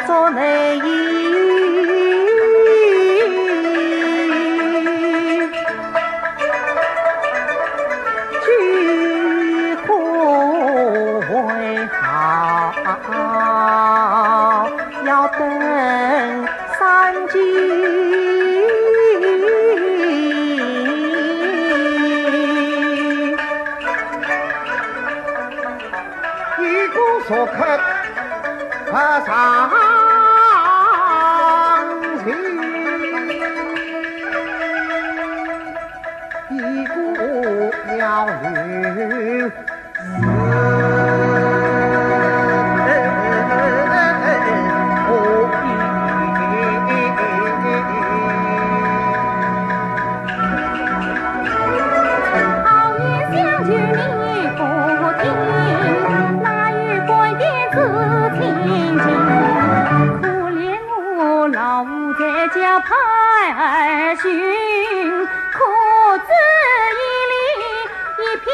做内应，聚会好，要登三军。一个说客 啊，上去一个要留。好言相劝你不听，哪有半点子情景？可怜我老在家盼儿寻，苦子一粒一片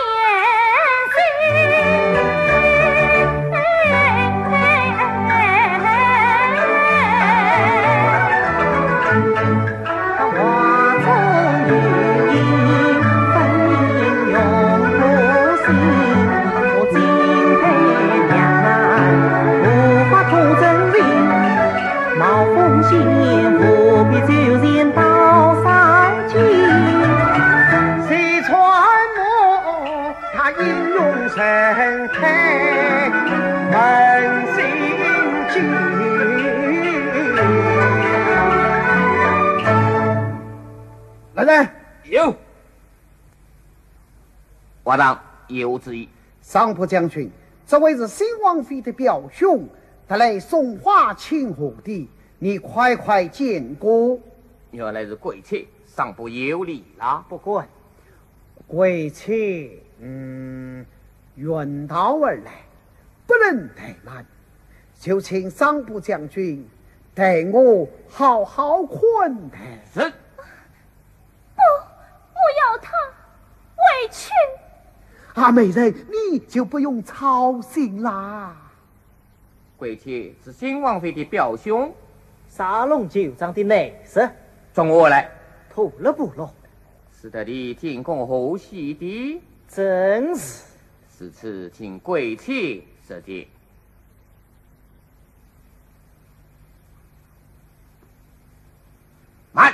心。 谁传我 他英勇神态，问心计。来人！有。皇上有旨意。上部将军，这位是新王妃的表兄，特来送花请贺的，你快快见过。原来是贵戚，上部有礼了。不敢。 贵戚，嗯，远道而来，不能怠慢，就请上部将军代我好好款待。是。不，不要他委屈。啊，美人，你就不用操心啦。 贵戚是新王妃的表兄，沙龙酒庄的内侍。从何来？土勒部落。使得你进宫贺喜的？正是。如此，请贵戚入见。慢！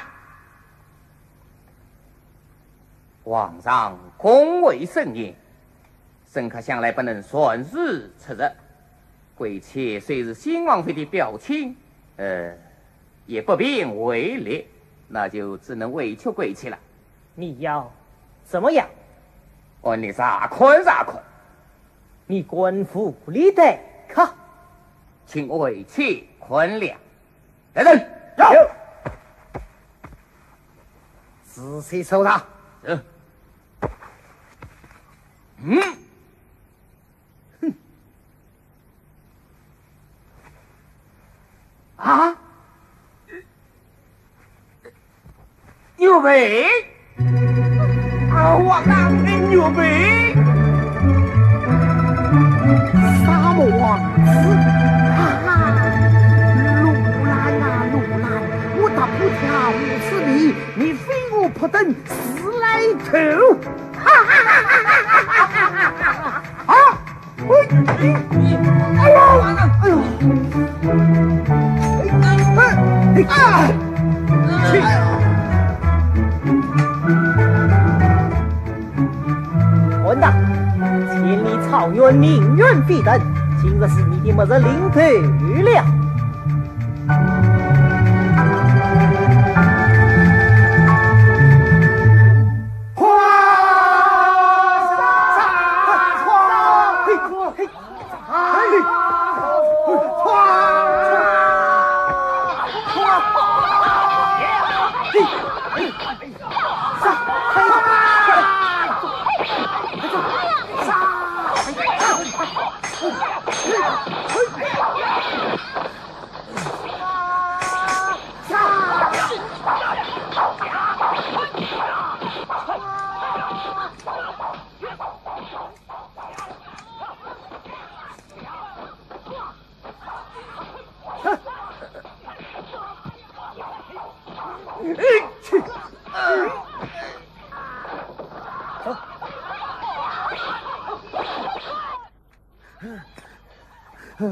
皇上恭维盛宴， 沈客向来不能擅自出入。贵戚虽是新王妃的表亲，呃，也不便违例，那就只能委屈贵戚了。你要怎么样？哦，你啥看啥看。你官府里待客，请贵戚宽量。来人，有。仔细搜查。是。 嗯。哼。啊？玉佩？啊，我讲的玉佩？沙漠王子，哈哈，罗兰啊，罗兰，我踏破铁鞋无觅，你非我不等，自来投。 啊！哎，哎呦，哎呦，哎，哎，哎，混蛋！千里草原，命运非等，今日是你的末日临头了。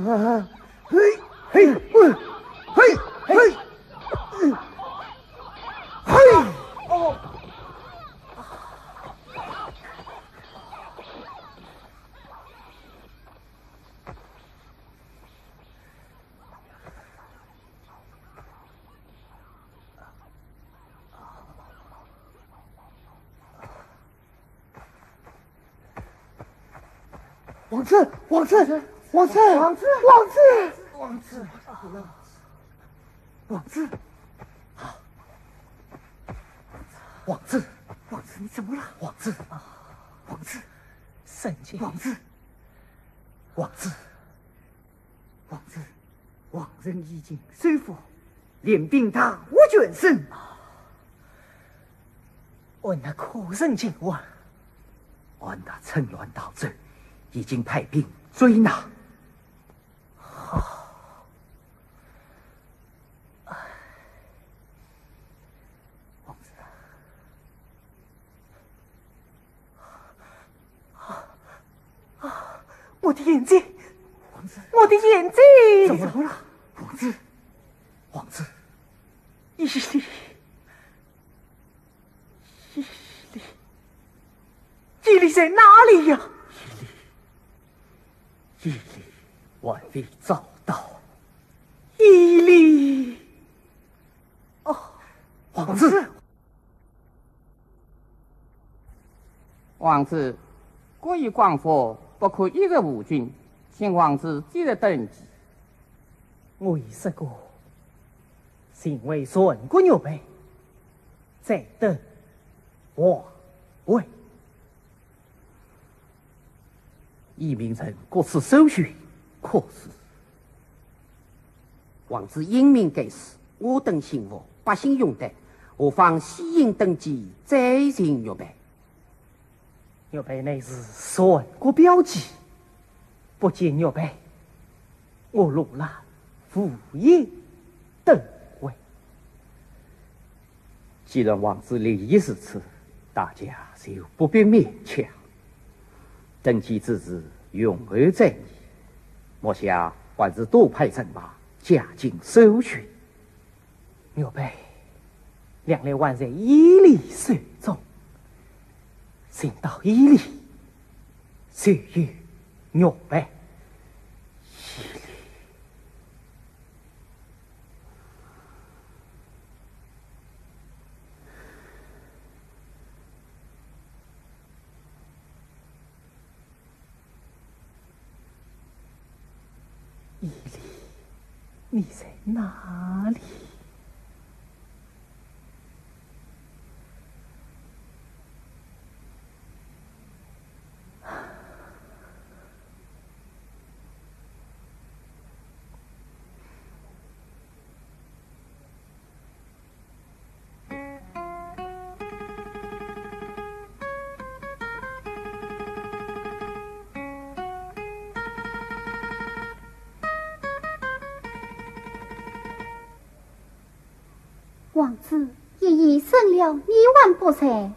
嘿，嘿，嘿，嘿，嘿，嘿。王子，王子，王子，王子，王子，王子，王子，王子，王子，你怎么了？王子，王子，圣经，王子，王子，王子，王城已经收复，领兵大获全胜。 俺那可曾进王？俺那趁乱逃走，已经派兵追拿。好。哎，王子啊，啊，我的眼睛，王子，我的眼睛！怎么了？王子，王子，伊犁。 伊犁，伊犁在哪里呀？伊犁，伊犁，还未找到。伊犁，哦，王子。王子，国已光复，不可一日无君，请王子即日登基。我已说过， 先为全国预备，再登皇位。已命人各处搜寻，可是？王子英明盖世，我等幸福，百姓拥戴，何妨先行登基，再行预备？ 预备乃是全国标记，不经预备，我罗兰无颜登位。既然王子立意如此，大家就不必勉强。登基之事，容后再议，目下还是多派人马，加紧搜寻。 玉佩，两粒还在伊犁手中，寻到伊犁，就有玉佩。伊犁。 伊犁，你在哪里？ 王子，夜已深了，你还不睡？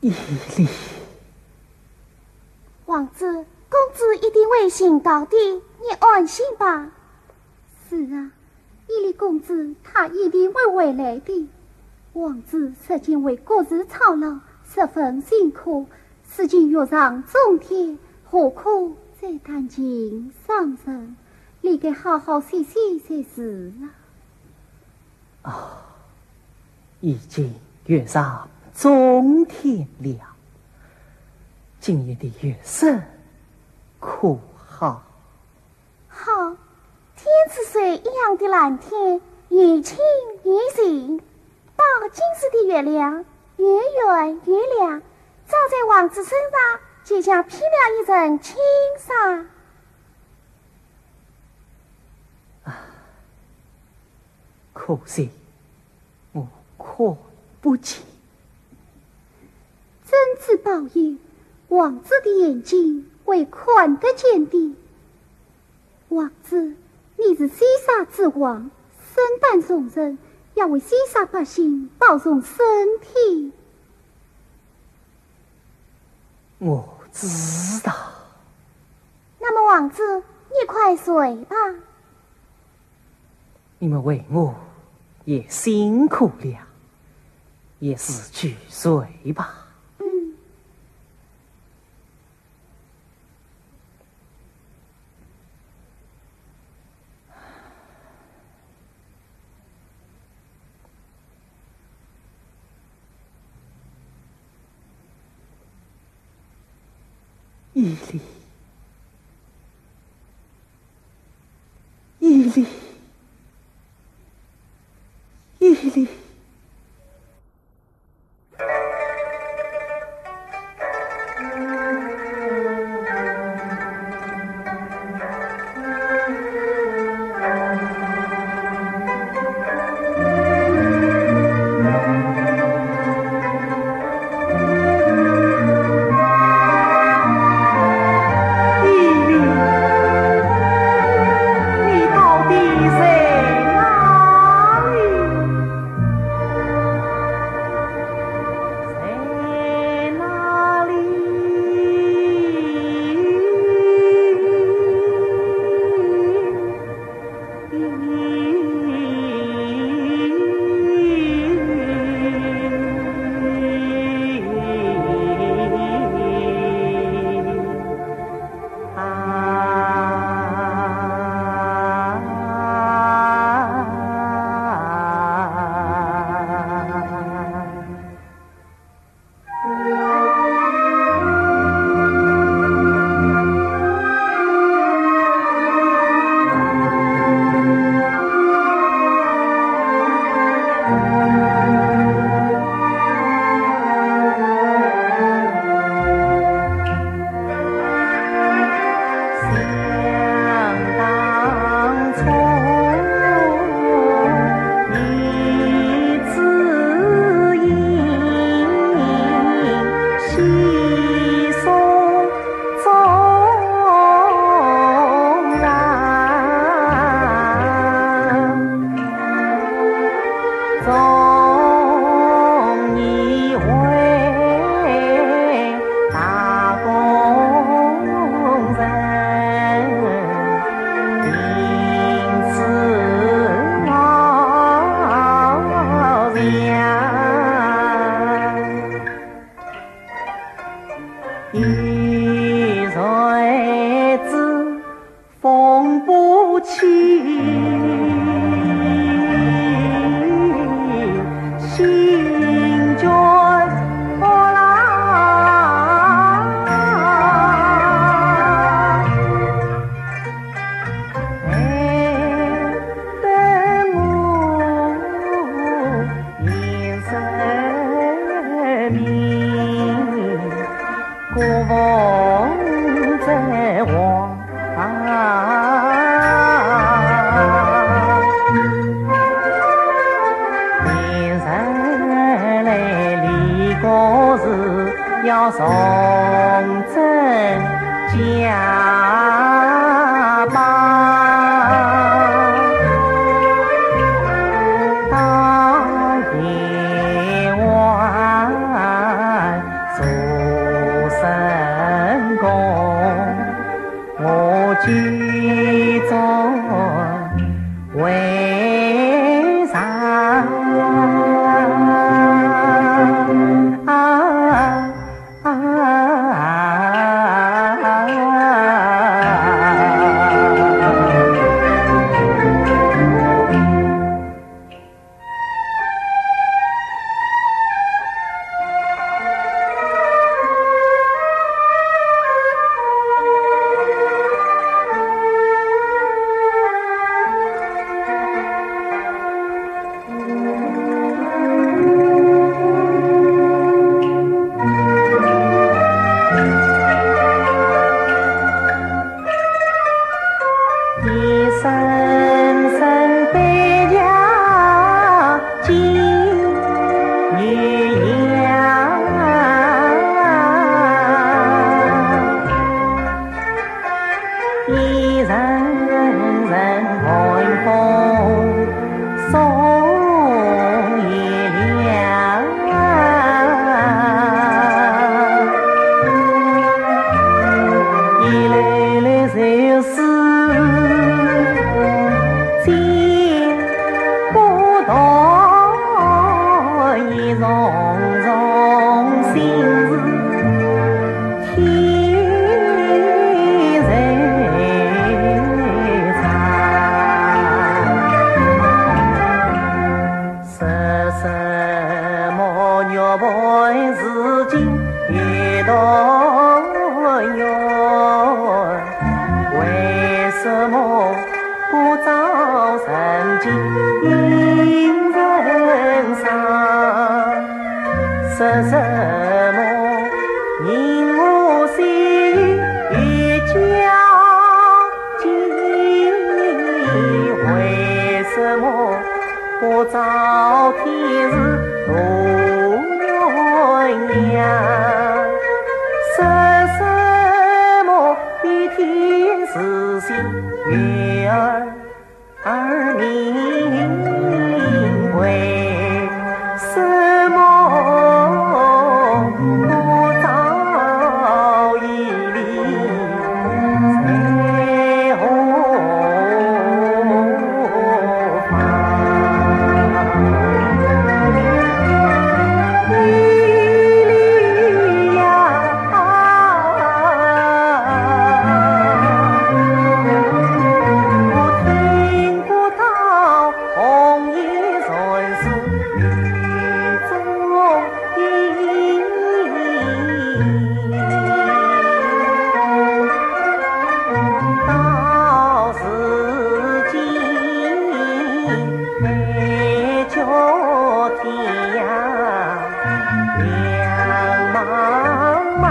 伊犁。王子，公子一定会寻到的，你安心吧。是啊，伊犁公子他一定会回来的。王子如今为国事操劳，十分辛苦，如今欲上中天，何苦再担惊伤神？理该好好歇歇才是啊。哦，已经欲上中天了，今夜的月色可好？ 好，天似水一样的蓝天，又清又净，饱经日的月亮，又圆又亮，照在王子身上，就像披了一层轻纱。啊，可惜 我看不见。真主保佑，王子的眼睛会看得见的。王子，你是西沙之王，身担重任，要为西沙百姓保重身体。我知道。那么王子，你快睡吧。你们为我也辛苦了，也自去睡吧。嗯。 伊犁，伊犁，伊犁。曾经人生，说什么人我心与家境，为什么不遭天时落鸳鸯？说什么比天时行远？ 而名为什么不早一里在何方？一里呀，我听不到 红颜乱世雨中行，到如今海角天涯两茫茫。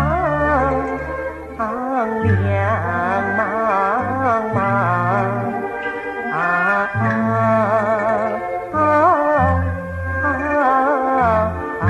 两茫茫啊啊啊啊！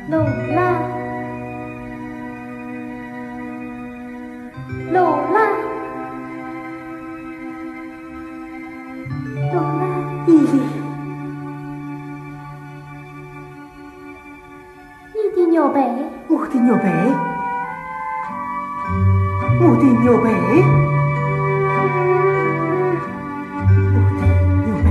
罗拉，罗拉，罗拉。依依。 你的玉佩。我的玉佩？我的玉佩？我的玉佩？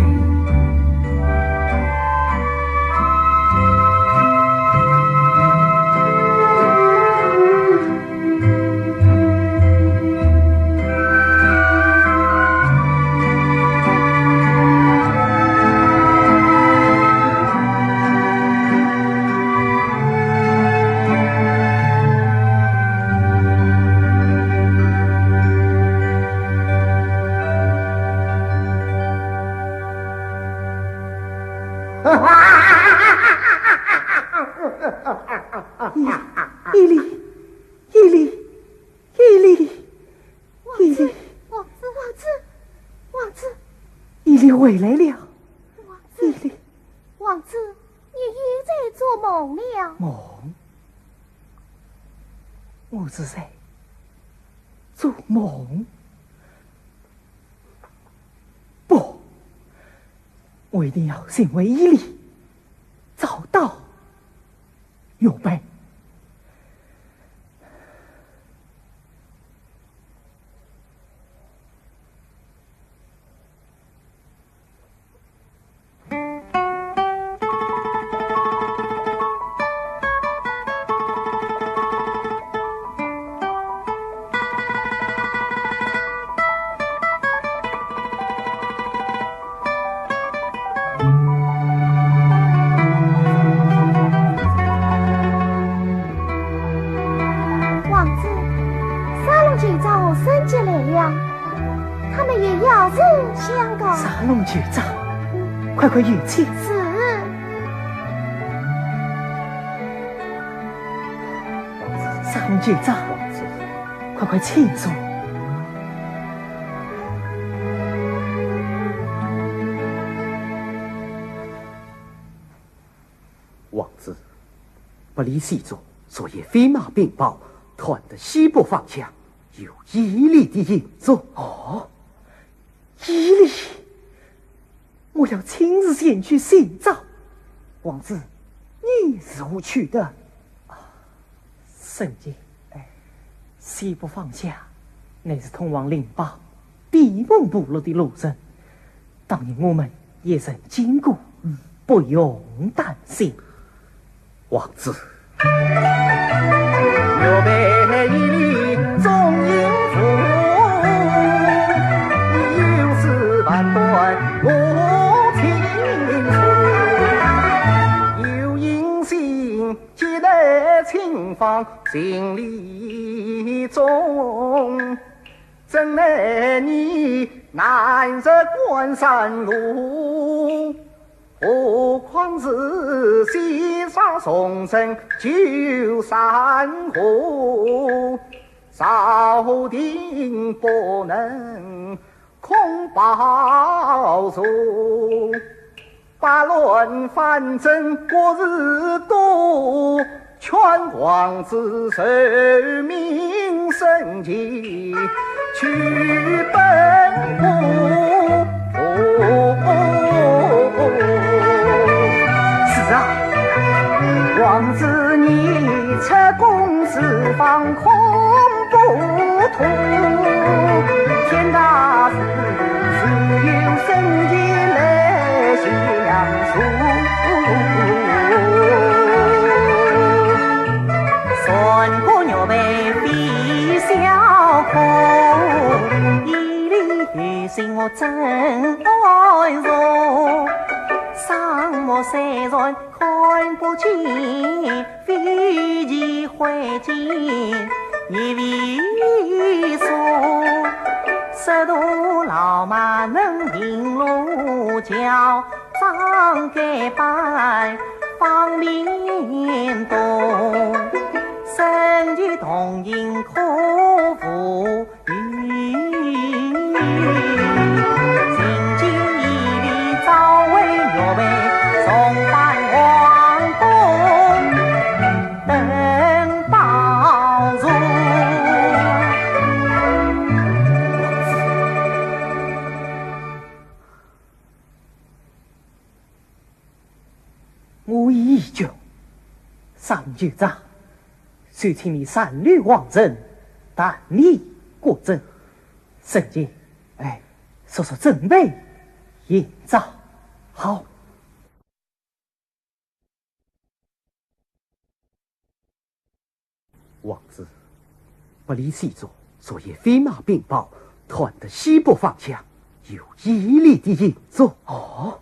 依依，依依，依依。 王子，依依。王子，王子，王子。依依回来了。王子，依依。王子，你又在做梦了。梦？我是在做梦？不，我一定要寻回依依，找到玉佩。 王子，沙龙酋长和申杰来了，他们有要事相告。沙龙酋长，快快有请。是。沙龙酋长，快快请坐。 王子，百里西族昨夜飞马禀报，探得西北方向有依依的影踪。哦，依依，我要亲自前去寻找。王子，你如何取得？啊，申杰，哎，西北方向乃是通往灵宝，闭门部落的路人，当年我们也曾经过，不用担心。王子，是啊，王子你出宫四方空不通，天大事自有圣贤来相助。 我意已决，上奏章，就请你善留皇城，代理国政。圣贤，哎，速速准备行章。好。 王子，百里奚族昨夜飞马禀报，断得西部方向有伊犁的影踪。哦，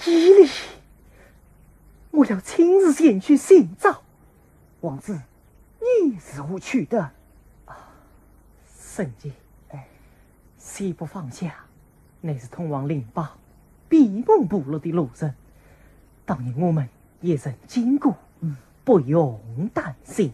伊犁，我要亲自前去寻找。王子，你如何取得？啊，圣贤，哎，西部方向乃是通往灵宝、闭门部落的路程，当年我们也曾经过，嗯，不用担心。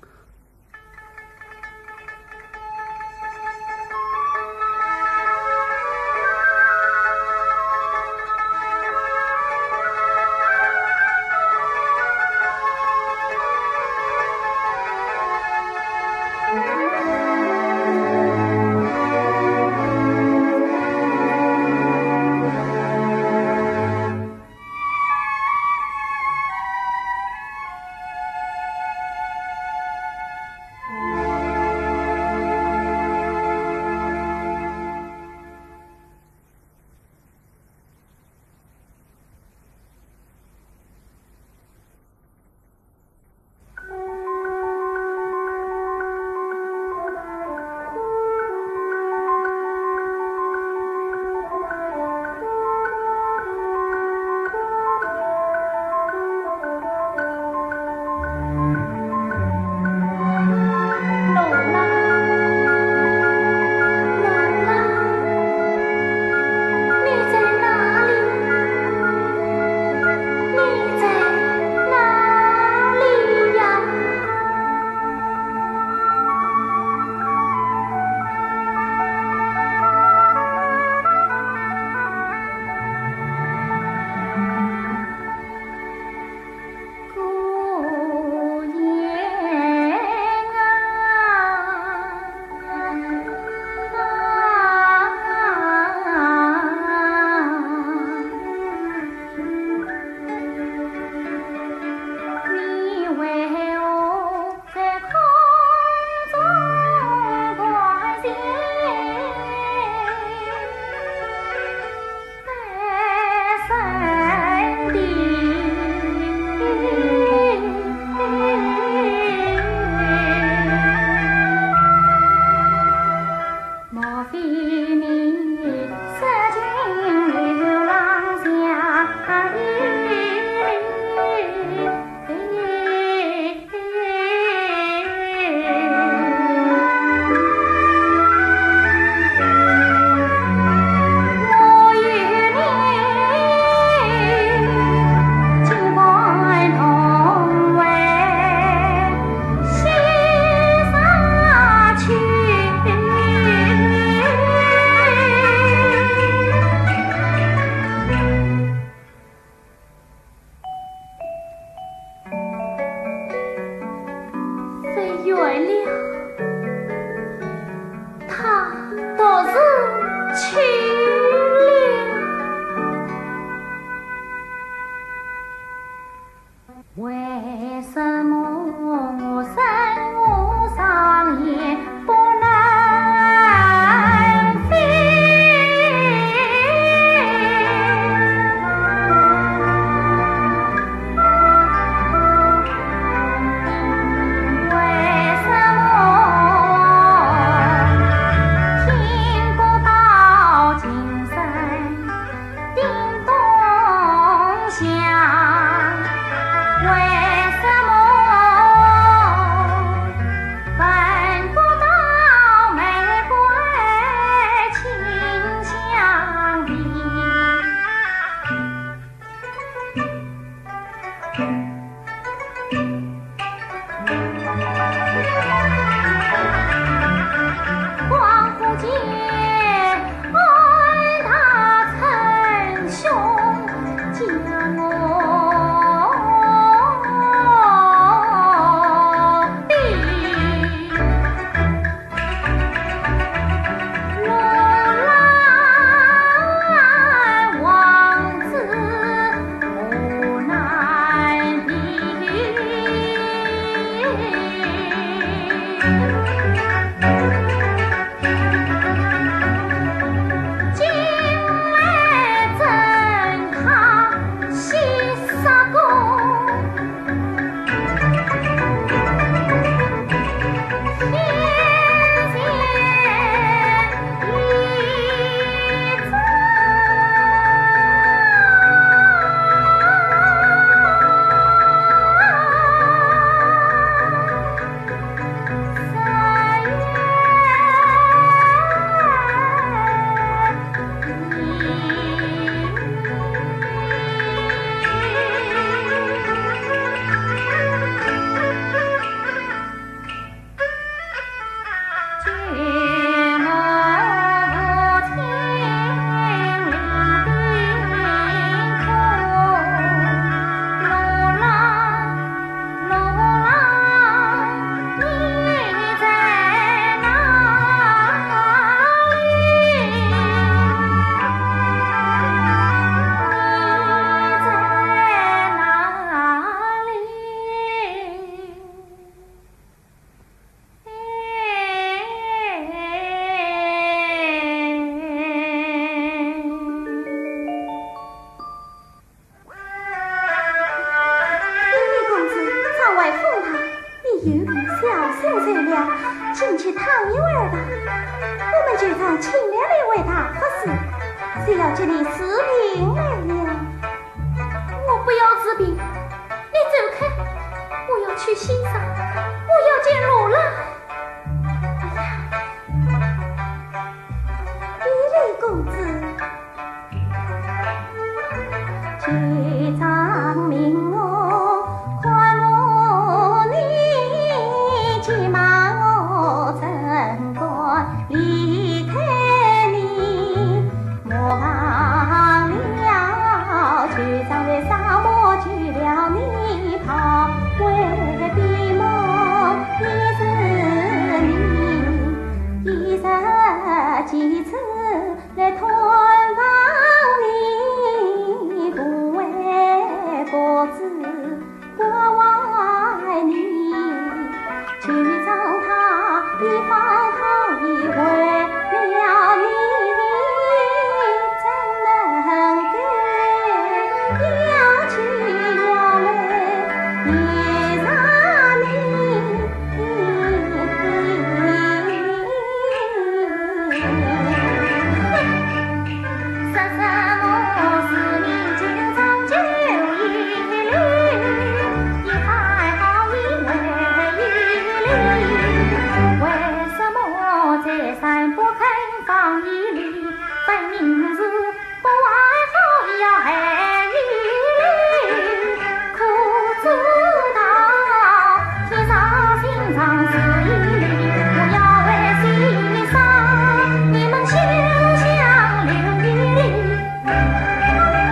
进去躺一会儿吧。我们局长请了一位大法师，是要给你治病来了。我不要治病，你走开！我要去西沙，我要见罗兰。哎呀，伊犁公子，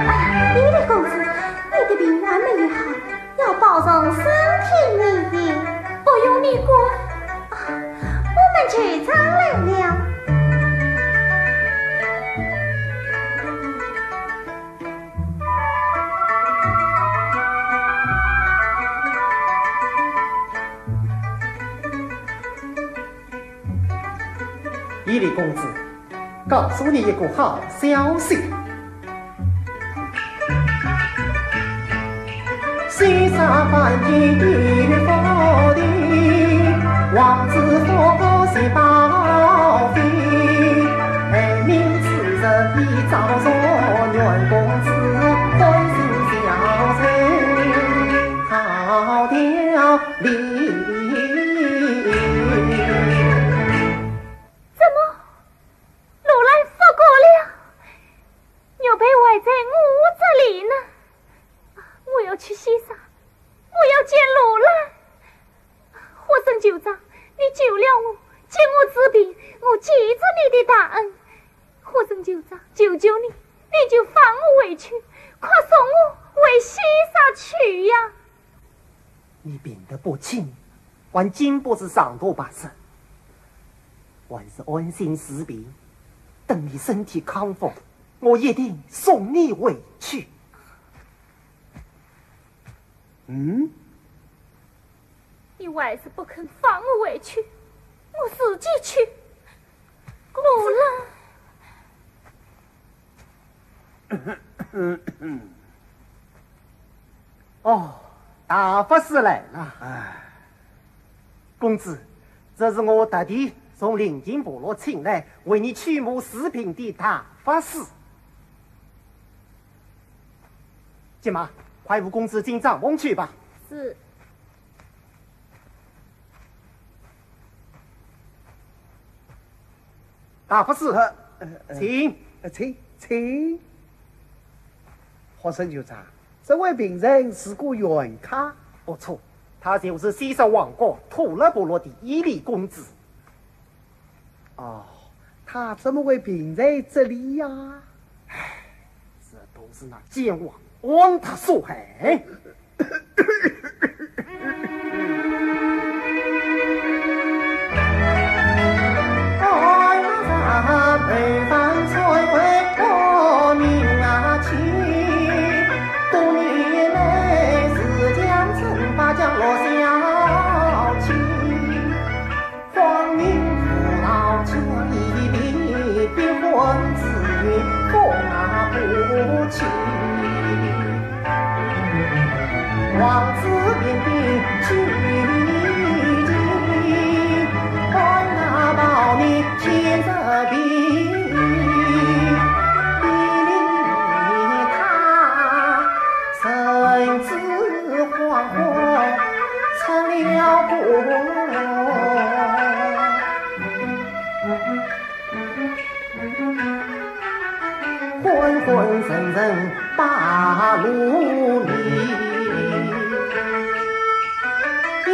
哎呀，伊犁公子，你的病还没有好，要保重身体呢。不用你管。啊，我们局长来了。 伊犁公子，告诉你一个好消息。 怎么，罗兰复活了？玉佩还在我这里呢。我要去西沙，我要见罗兰。 霍森酋长，你救了我，给我治病，我记着你的大恩。霍森酋长，求求你，你就放我回去，快送我回西沙去呀！你病得不轻，还经不起长途跋涉，还是安心治病，等你身体康复，我一定送你回去。 嗯？你还是不肯放我回去，我自己去。罗兰。哦，大法师来了。哎。公子，这是我特地从灵隐部落请来为你驱魔治病的大法师。 金妈，快扶公子进帐房去吧。是。大法师，呃，呃，呃，请。呃，请，请。霍森酋长，这位病人是个原客。不错，他就是西沙王国托勒部落的伊犁公子。 哦，他怎么会病在这里呀？唉，这都是那奸王安达所害。昏沉沉把路迷，依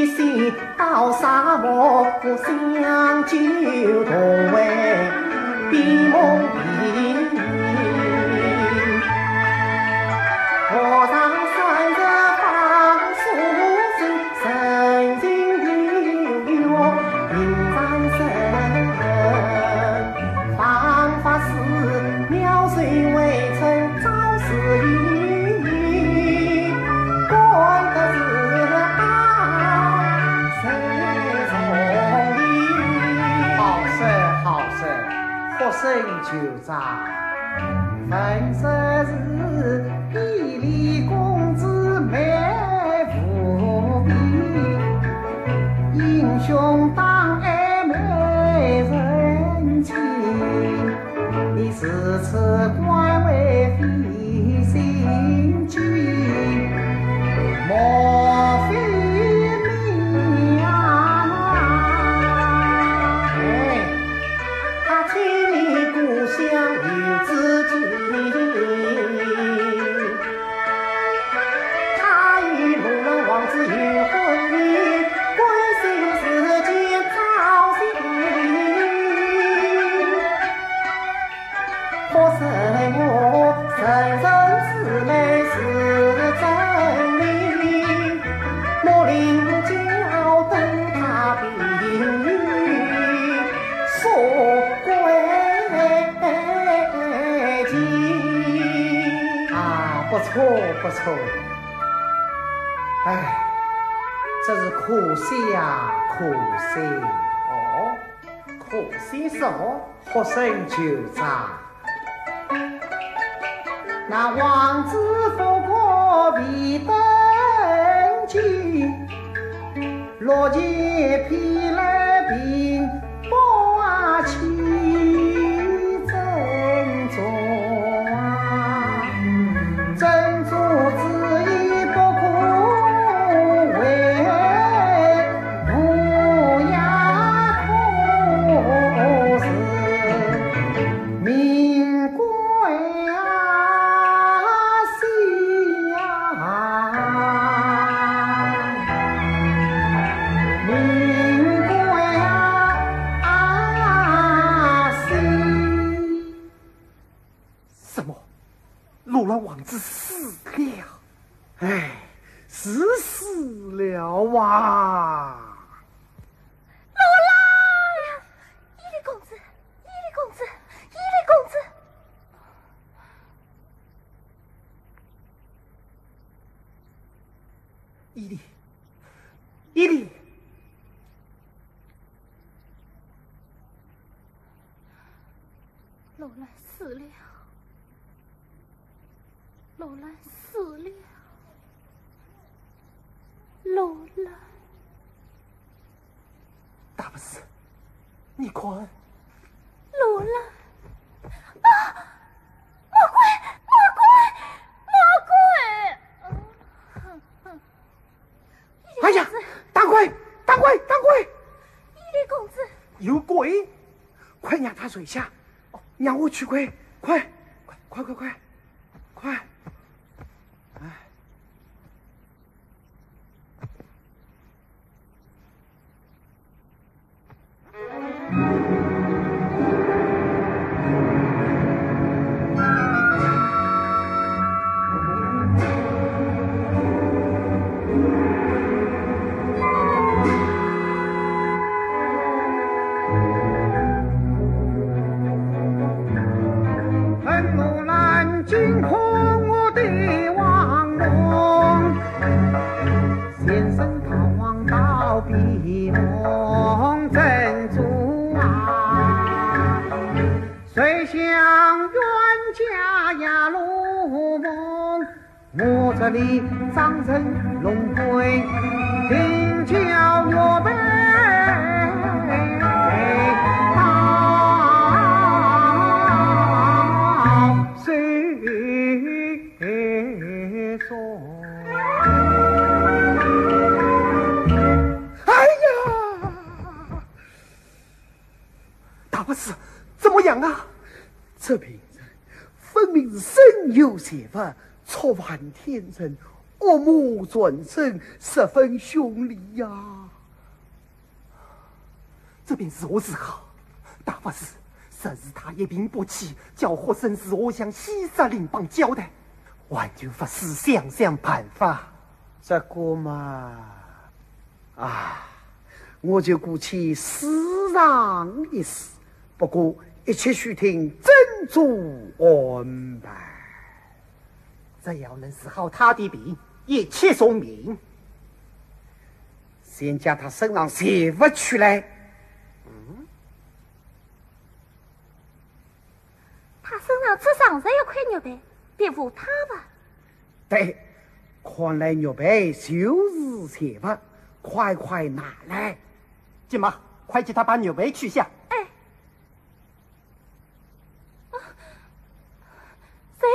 依稀到沙漠相救同为闭梦里。和尚三十八宿世，人人有缘名山神。 方法是妙手回春招师意，功德是大谁重礼。好说好说，福生救驾。 闻说是比例公子美无比，英雄当爱美人情。你如此关怀费心机，莫非你呀？哎， 他千里故乡有知己，他与路人王子有婚约，归心似箭操心。可是我人人姊妹是真理，莫令娇登他并与 说归期。啊，不错，不错。哎，真是可惜呀，可惜。哦，可惜什么？福生救驾。 那王子不过未登基，落前披来屏风啊，起珍珠啊，珍珠之意不过为无涯可是 名贵啊，喜啊，名贵啊，喜。什么？路兰王子死了？哎，是死了啊！ 伊犁公子，伊犁公子，伊犁公子。伊犁，伊犁。路兰死了，路兰死了。 路兰。大法师，你看。路兰。啊！魔鬼！魔鬼！魔鬼！哎呀，打鬼！打鬼！打鬼！伊犁公子。有鬼？快让他跪下！哦，让我驱鬼！快，快，快，快，快！哎。 恨我难尽空我的王龙，先生逃亡到避梦珍珠啊，谁想冤家呀落梦。 我这里张成龙归，定叫我被刀谁说。哎呀！ 大法师，怎么样啊？这病人明是身有邪物，触犯天伦，恶魔缠身，十分凶厉呀。这便如何是好？大法师，若是他一病不起，叫学生如何向西沙林邦交代？完全不思想想办法。这个嘛，啊，我就姑且试上一试。不过一切须听尊主安排。只要能治好他的病，一切从命。先将他身上邪物取来。嗯？他身上只剩下一块玉佩，别无他物。对，看来玉佩就是邪物，快快拿来。金毛，快替他把玉佩取下。哎。 啊，谁，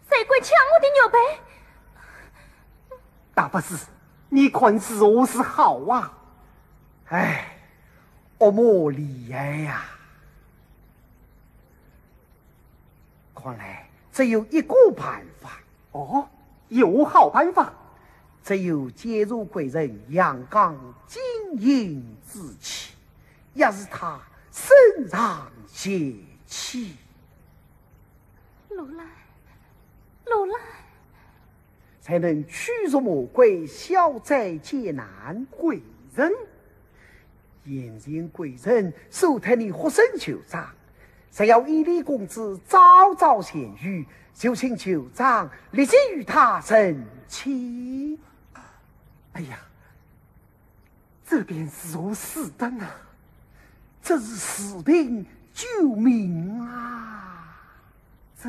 谁敢抢我的玉佩？大法师，你看如何是好啊？唉，恶魔厉害呀！看来只有一个办法。哦，有何好办法？只有借助贵人阳刚金印之气， 压制他身上邪气。如来，如来。才能驱逐魔鬼，消灾解难。贵人？眼前贵人，速带你学生求障。只要伊犁公子招招贤愚，就请求障立即与他成亲。哎呀， 这便如何使得呢？这是治病救命啊！这……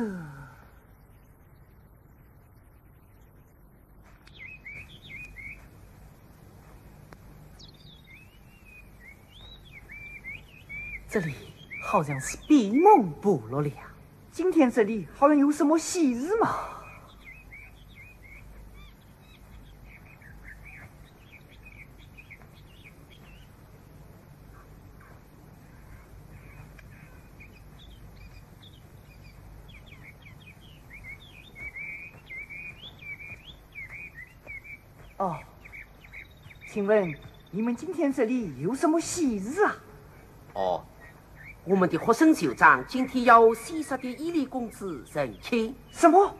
这里好像是闭门部落了呀。今天这里好像有什么喜事嘛？ 哦，请问你们今天这里有什么喜事啊？哦，我们的学生求障今天要西沙的伊犁公子成亲。什么？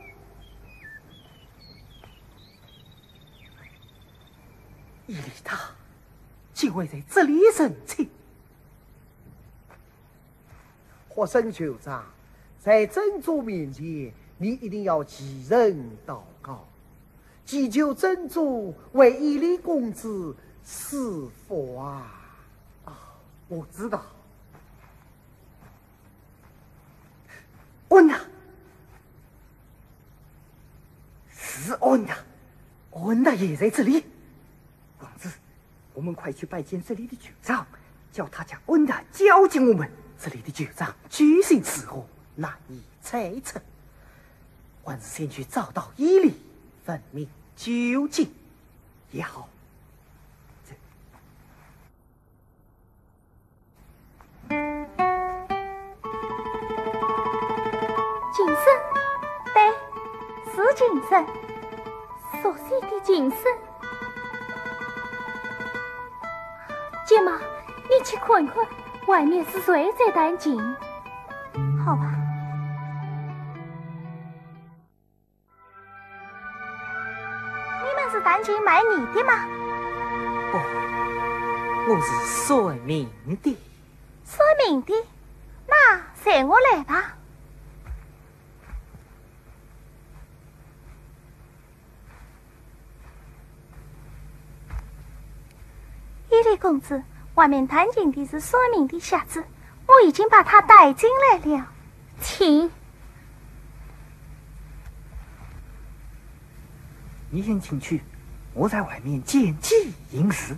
伊犁他竟会在这里成亲？ 学生求障，在真主面前，你一定要祈神祷告，祈求真主为伊犁公子赐福啊！啊，我知道。安娜，是安娜，安娜也在这里。王子， 我们快去拜见这里的酋长，叫他将恩德交给我们。这里的酋长居心如何，难以猜测，还是先去找到伊犁，问明究竟也好。这…… 琴声？对，是琴声，熟悉的琴声。舅妈，你去看看，外面是谁在弹琴？好吧。 你们是弹琴卖艺的吗？哦，我是算命的。算命的？那随我来吧。 伊犁公子，外面弹琴的是算命的瞎子，我已经把他带进来了。请。你先进去，我在外面见机行事。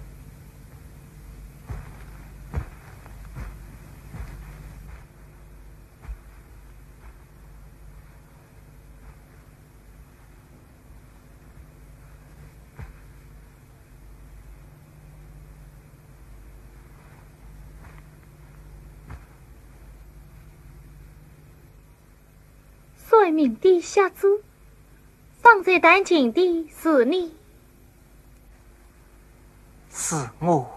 短命的瞎子，方才弹琴的是你？是我。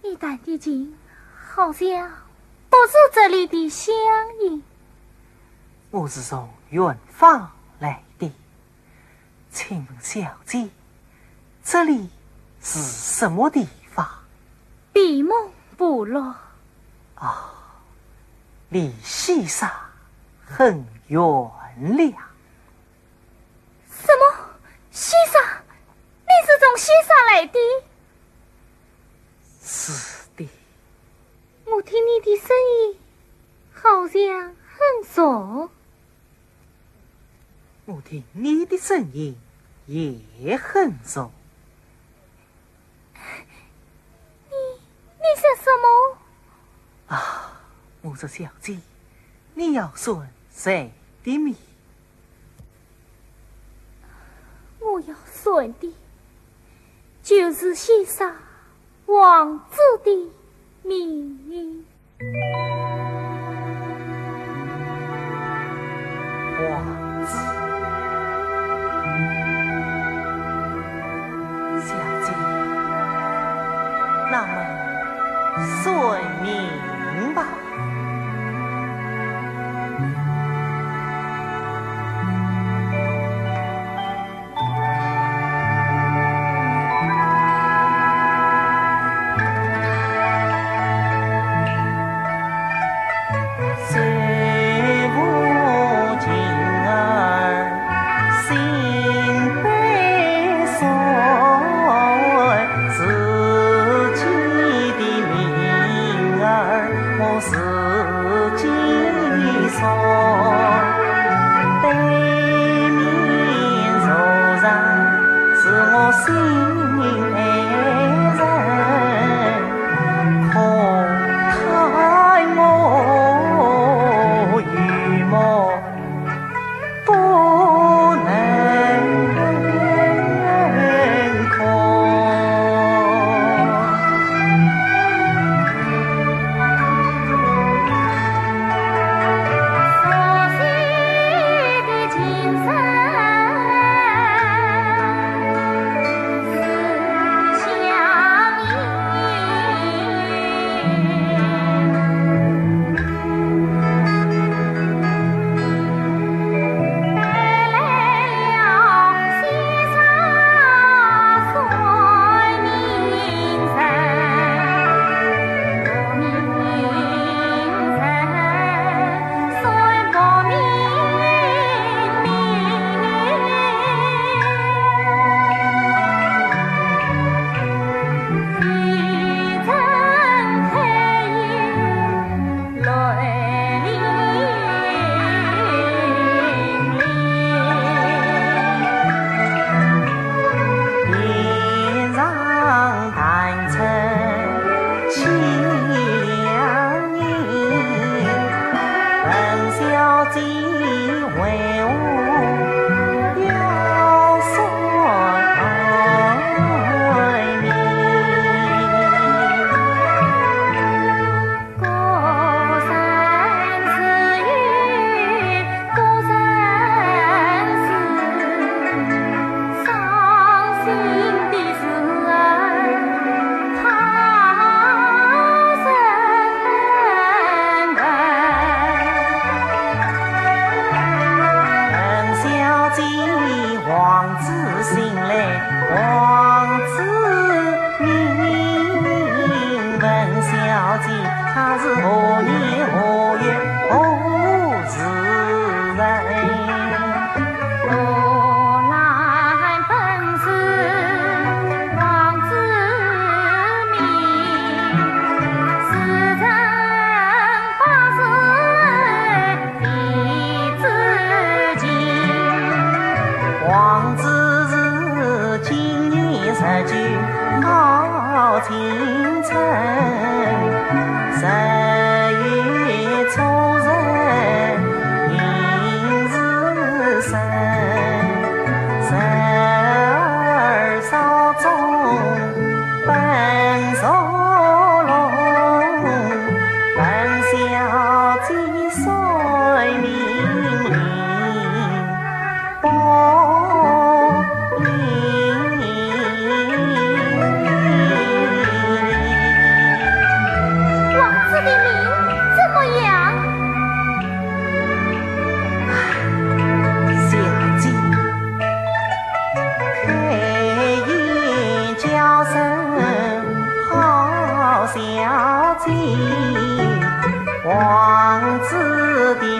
你弹的琴好像不是这里的乡音。我是从远方来的。 请问小姐，这里是什么地方？闭门部落。啊，离西沙很远了。什么？西沙？你是从西沙来的？是的。我听你的声音好像很熟。 我听你的声音也很熟。你，你说什么？啊，我说小姐，你要算谁的命？我要算的，就是西沙王子的命运。 王子。小姐，那么算命吧。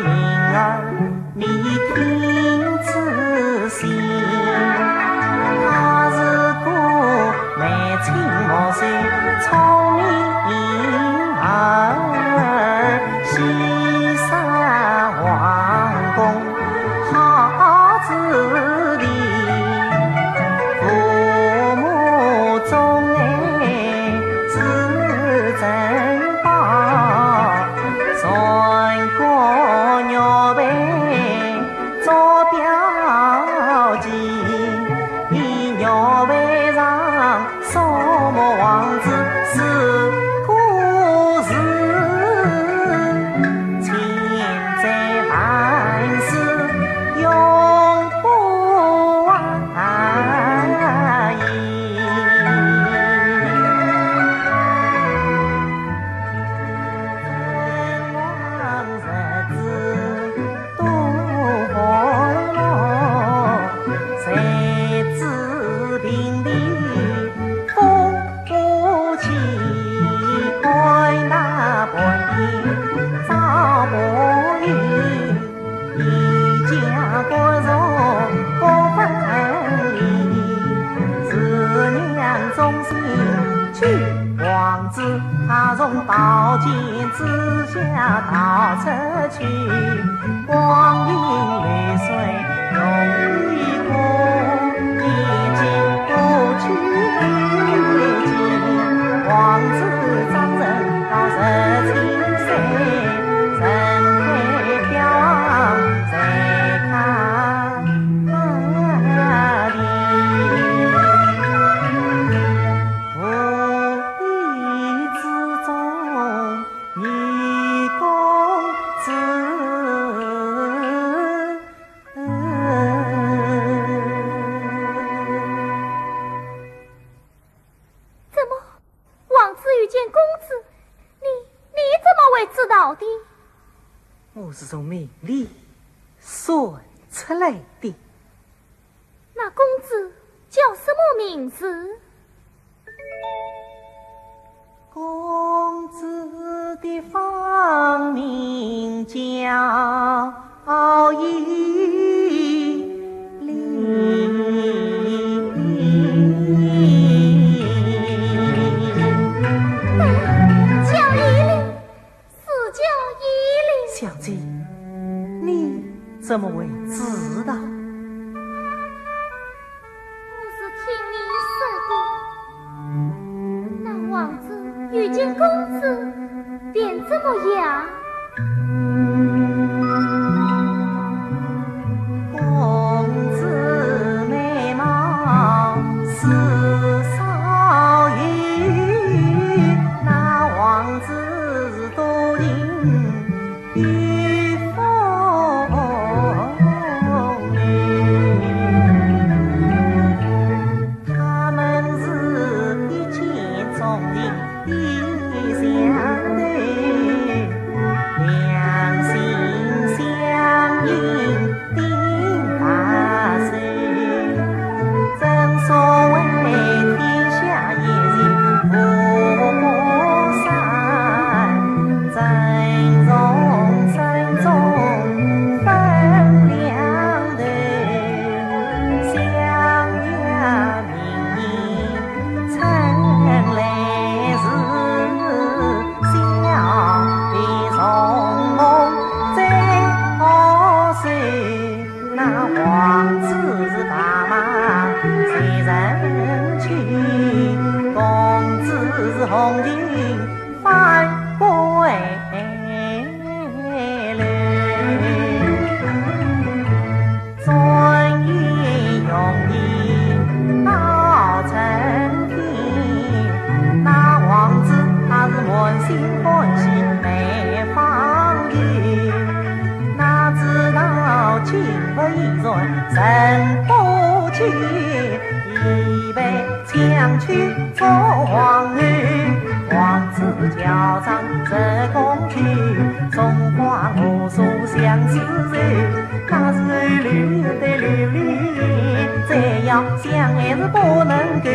名儿，你听仔细，他是个眉清目秀、聪明儿，西山皇宫好子弟，父母钟爱是珍宝。 穿过玉杯做表记，玉杯上数目王子四个字，千载万世永不忘。 一家国族各分离，慈娘忠心去。王子他从宝剑之下逃出去，光阴流水容易过，已经不去见。王子张成到十七岁， 人海飘浪在他里。无意之中，你公子。怎么，王子遇见公子，你，你怎么会知道的？我是从名里算出来的。那公子叫什么名字？公子的芳名叫一 叫一林，是叫一林。小姐，你怎么会知道？我是听你说的。那王子遇见公子，便怎么样？ 公子美貌似少有，那王子是多情又风流。他们是一见钟情 的相对，两心相印定白首。正所谓天下一日无不散，珍重珍重分两头，相约 明年春来时，小弟从容在何处？那王子是白马随人去，公子是红巾 返归来。转眼容易到春天，那王子他是满心欢喜满方圆。哪知道情不意乱人不见，一杯 将酒祝黄牛，王子乔装入宫去，松花河水相思愁，那时候流对流泪，再要想还是不能够。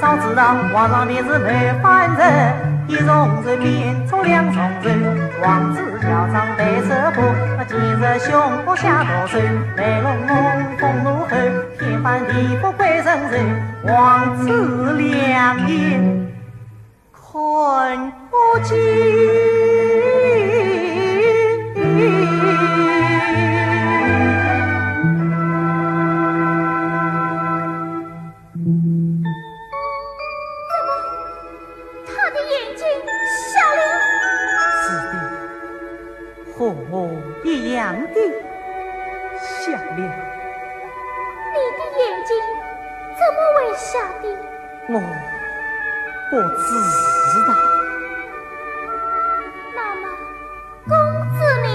早知道皇上便是谋反人，一重罪变做两重罪，王子乔装扮设法，胸脯下大手，来弄弄风怒吼，天翻地覆归人手，王子两眼看不见。怎么，他的眼睛瞎了？是的，和我一样的瞎了。你的眼睛怎么会瞎的？我不知道。那么，公子呢？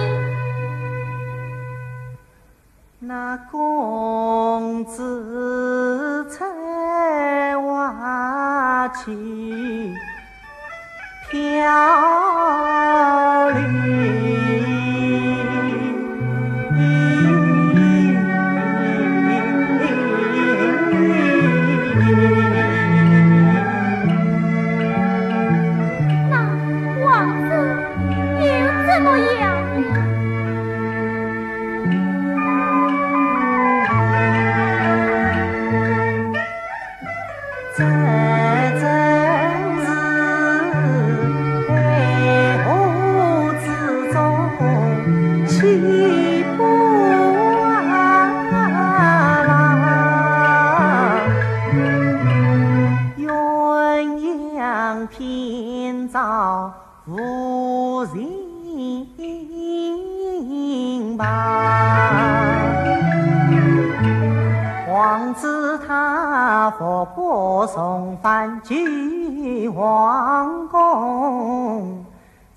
那公子在外去漂流。那王子又怎么样了？ 这真是海河之中起波浪，鸳鸯天造 无人旁。王子他复不重返旧皇宫，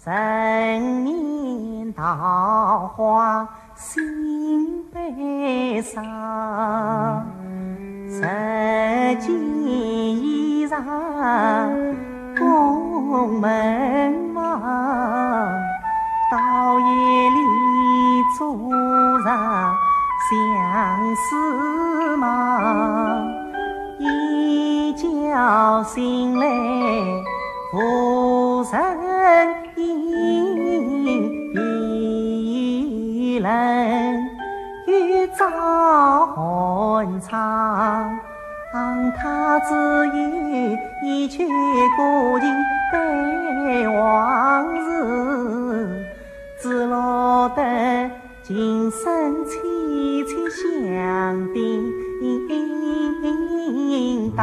人面桃花 心悲伤，拾件衣裳宫门望，到夜里坐上相思梦，一觉醒来无人 应，一人又照寒窗。他只有一曲古琴悲往事，只落得琴声凄凄响叮当。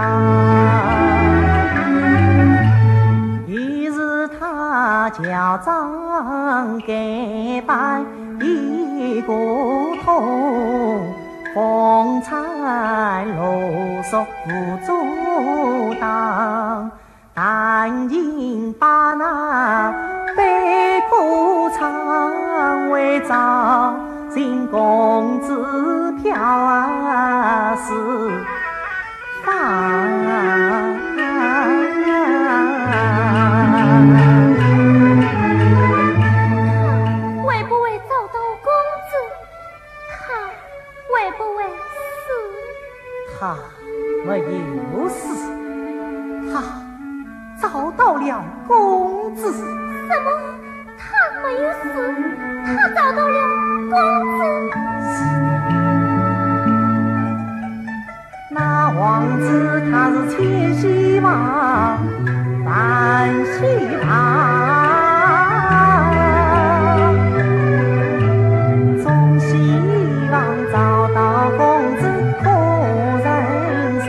于是 他乔装改扮一个童，风餐露宿无处当。弹琴把那悲歌唱，为找寻公子飘啊思 他会不会找到公子？他会不会死？他没有死，他找到了公子。什么？他没有死，他找到了公子？是的。 那王子他是千希望万希望，总希望找到公子可人伤。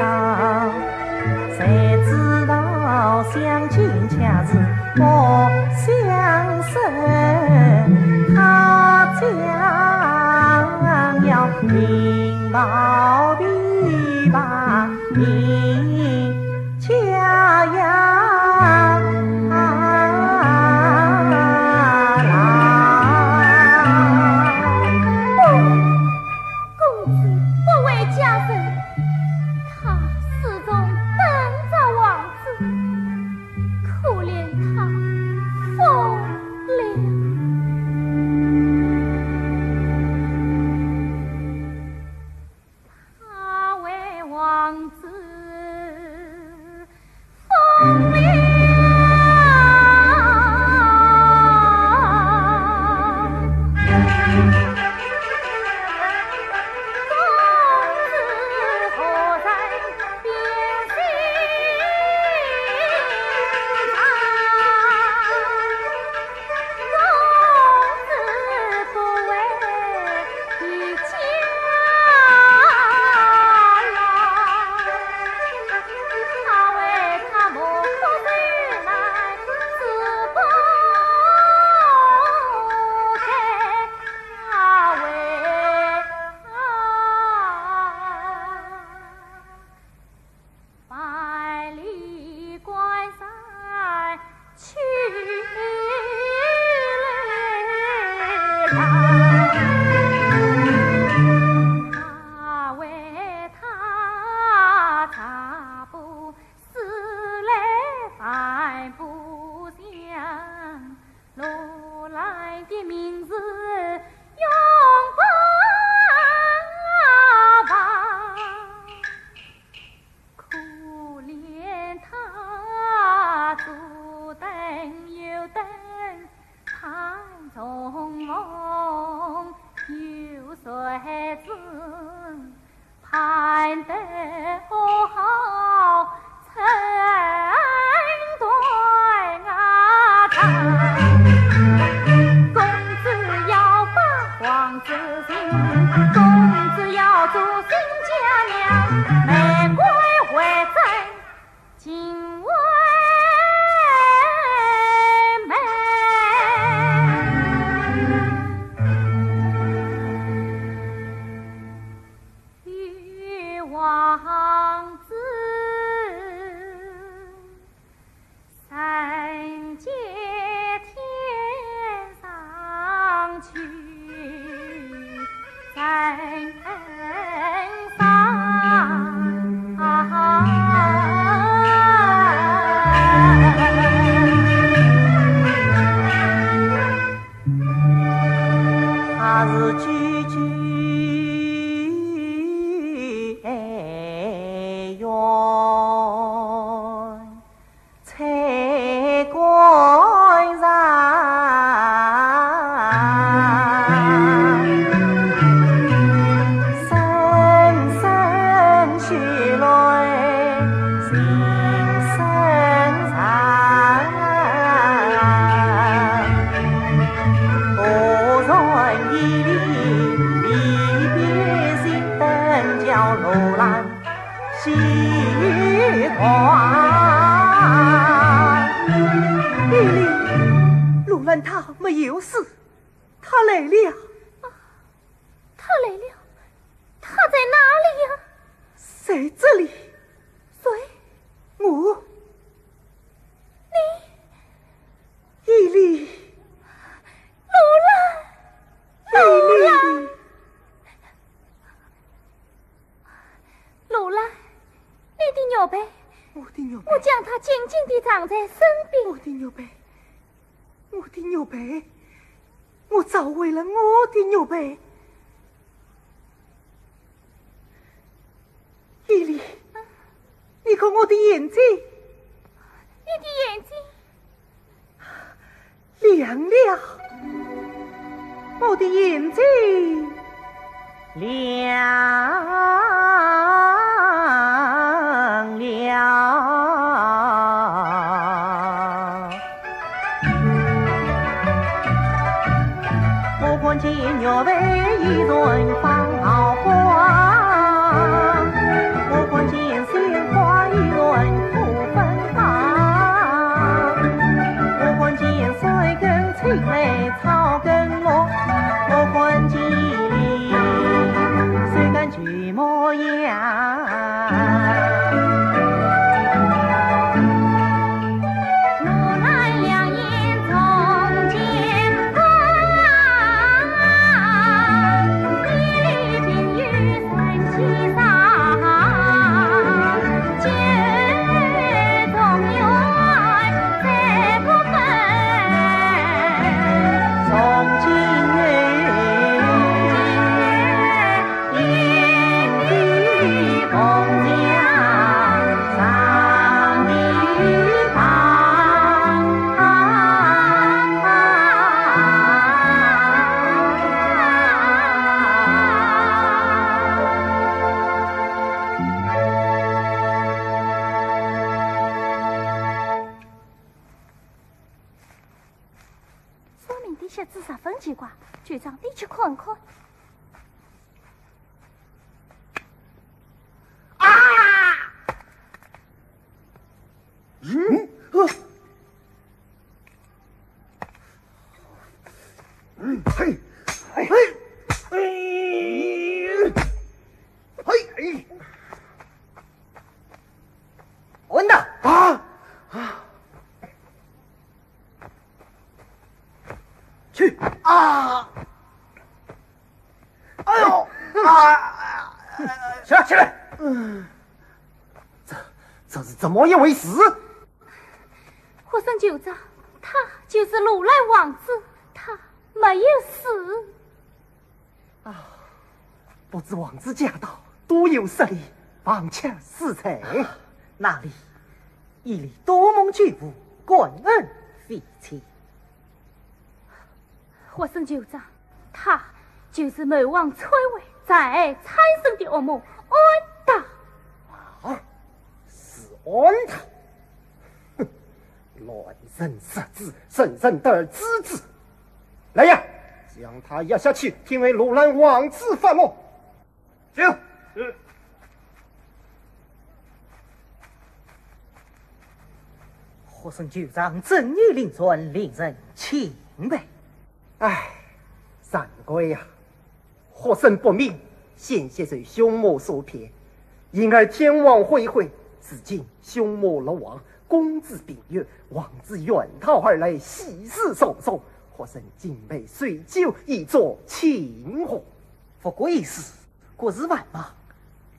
谁知道相亲却是莫相识，他将要 民报琵琶，名家呀。不，公子不为佳人，他始终等着王子。 可怜他疯了。他为王子他为他茶不思来饭不想，罗兰的名字永不忘。可怜他左等右等，盼重逢又谁知，盼得好好成对啊！公子要把皇子寻，公子要做新家娘，玫瑰会在 进为门。与王子三界天上去。 山上啊，他是句句哀怨。 才官人，声声许乱心声长。何人以离别情灯交罗兰 喜狂。丽丽，罗兰他没有死，他来了。啊，他来了？他在哪里呀？在这里。谁？我。你？丽丽。罗兰，丽丽。罗兰。 罗兰，你的玉佩，我的玉佩，我将它紧紧地藏在身边。我的玉佩，我的玉佩，我找回了我的玉佩。丽丽，你看我的眼睛。你的眼睛？ 亮了，我的眼睛亮了。我看见玉佩依然放好光，我看见鲜花依然吐芬芳。 我看见水沟青梅草更绿，我看见你水干旧模样。我那两眼中间光，你的鬓语 说明的写字十分奇怪，就让你去看看。啊！嗯？啊！ 嘿，嘿，嘿，嘿，混蛋！啊！啊！去！啊！啊！起来，起来！这这是怎么一回事？霍森酋长，他就是楼兰王子，他没有死。啊，不知王子驾到，多有失礼，望请恕罪。哪里，一礼多蒙救护，感恩非浅。霍森酋长，他就是谋王篡位，残害参孙的恶魔安达。啊，是安达。哼，乱臣贼子，人人得而诛之。来呀，将他押下去，听候楼兰王子发落。 是。霍森酋长正义凛然，令人钦佩。唉，惭愧呀！霍森不明，险些受凶魔所骗，因而天网恢恢。如今凶魔落网，公主病愈，王子远逃而来，喜事重重。霍森敬陪随救，以作庆贺。不过一时， 国事繁忙，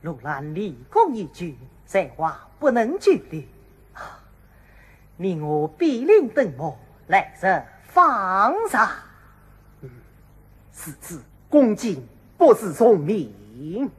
楼兰立功已久，在华不能久留。啊，你我比邻等盟，来日方长。如此恭敬，不如从命。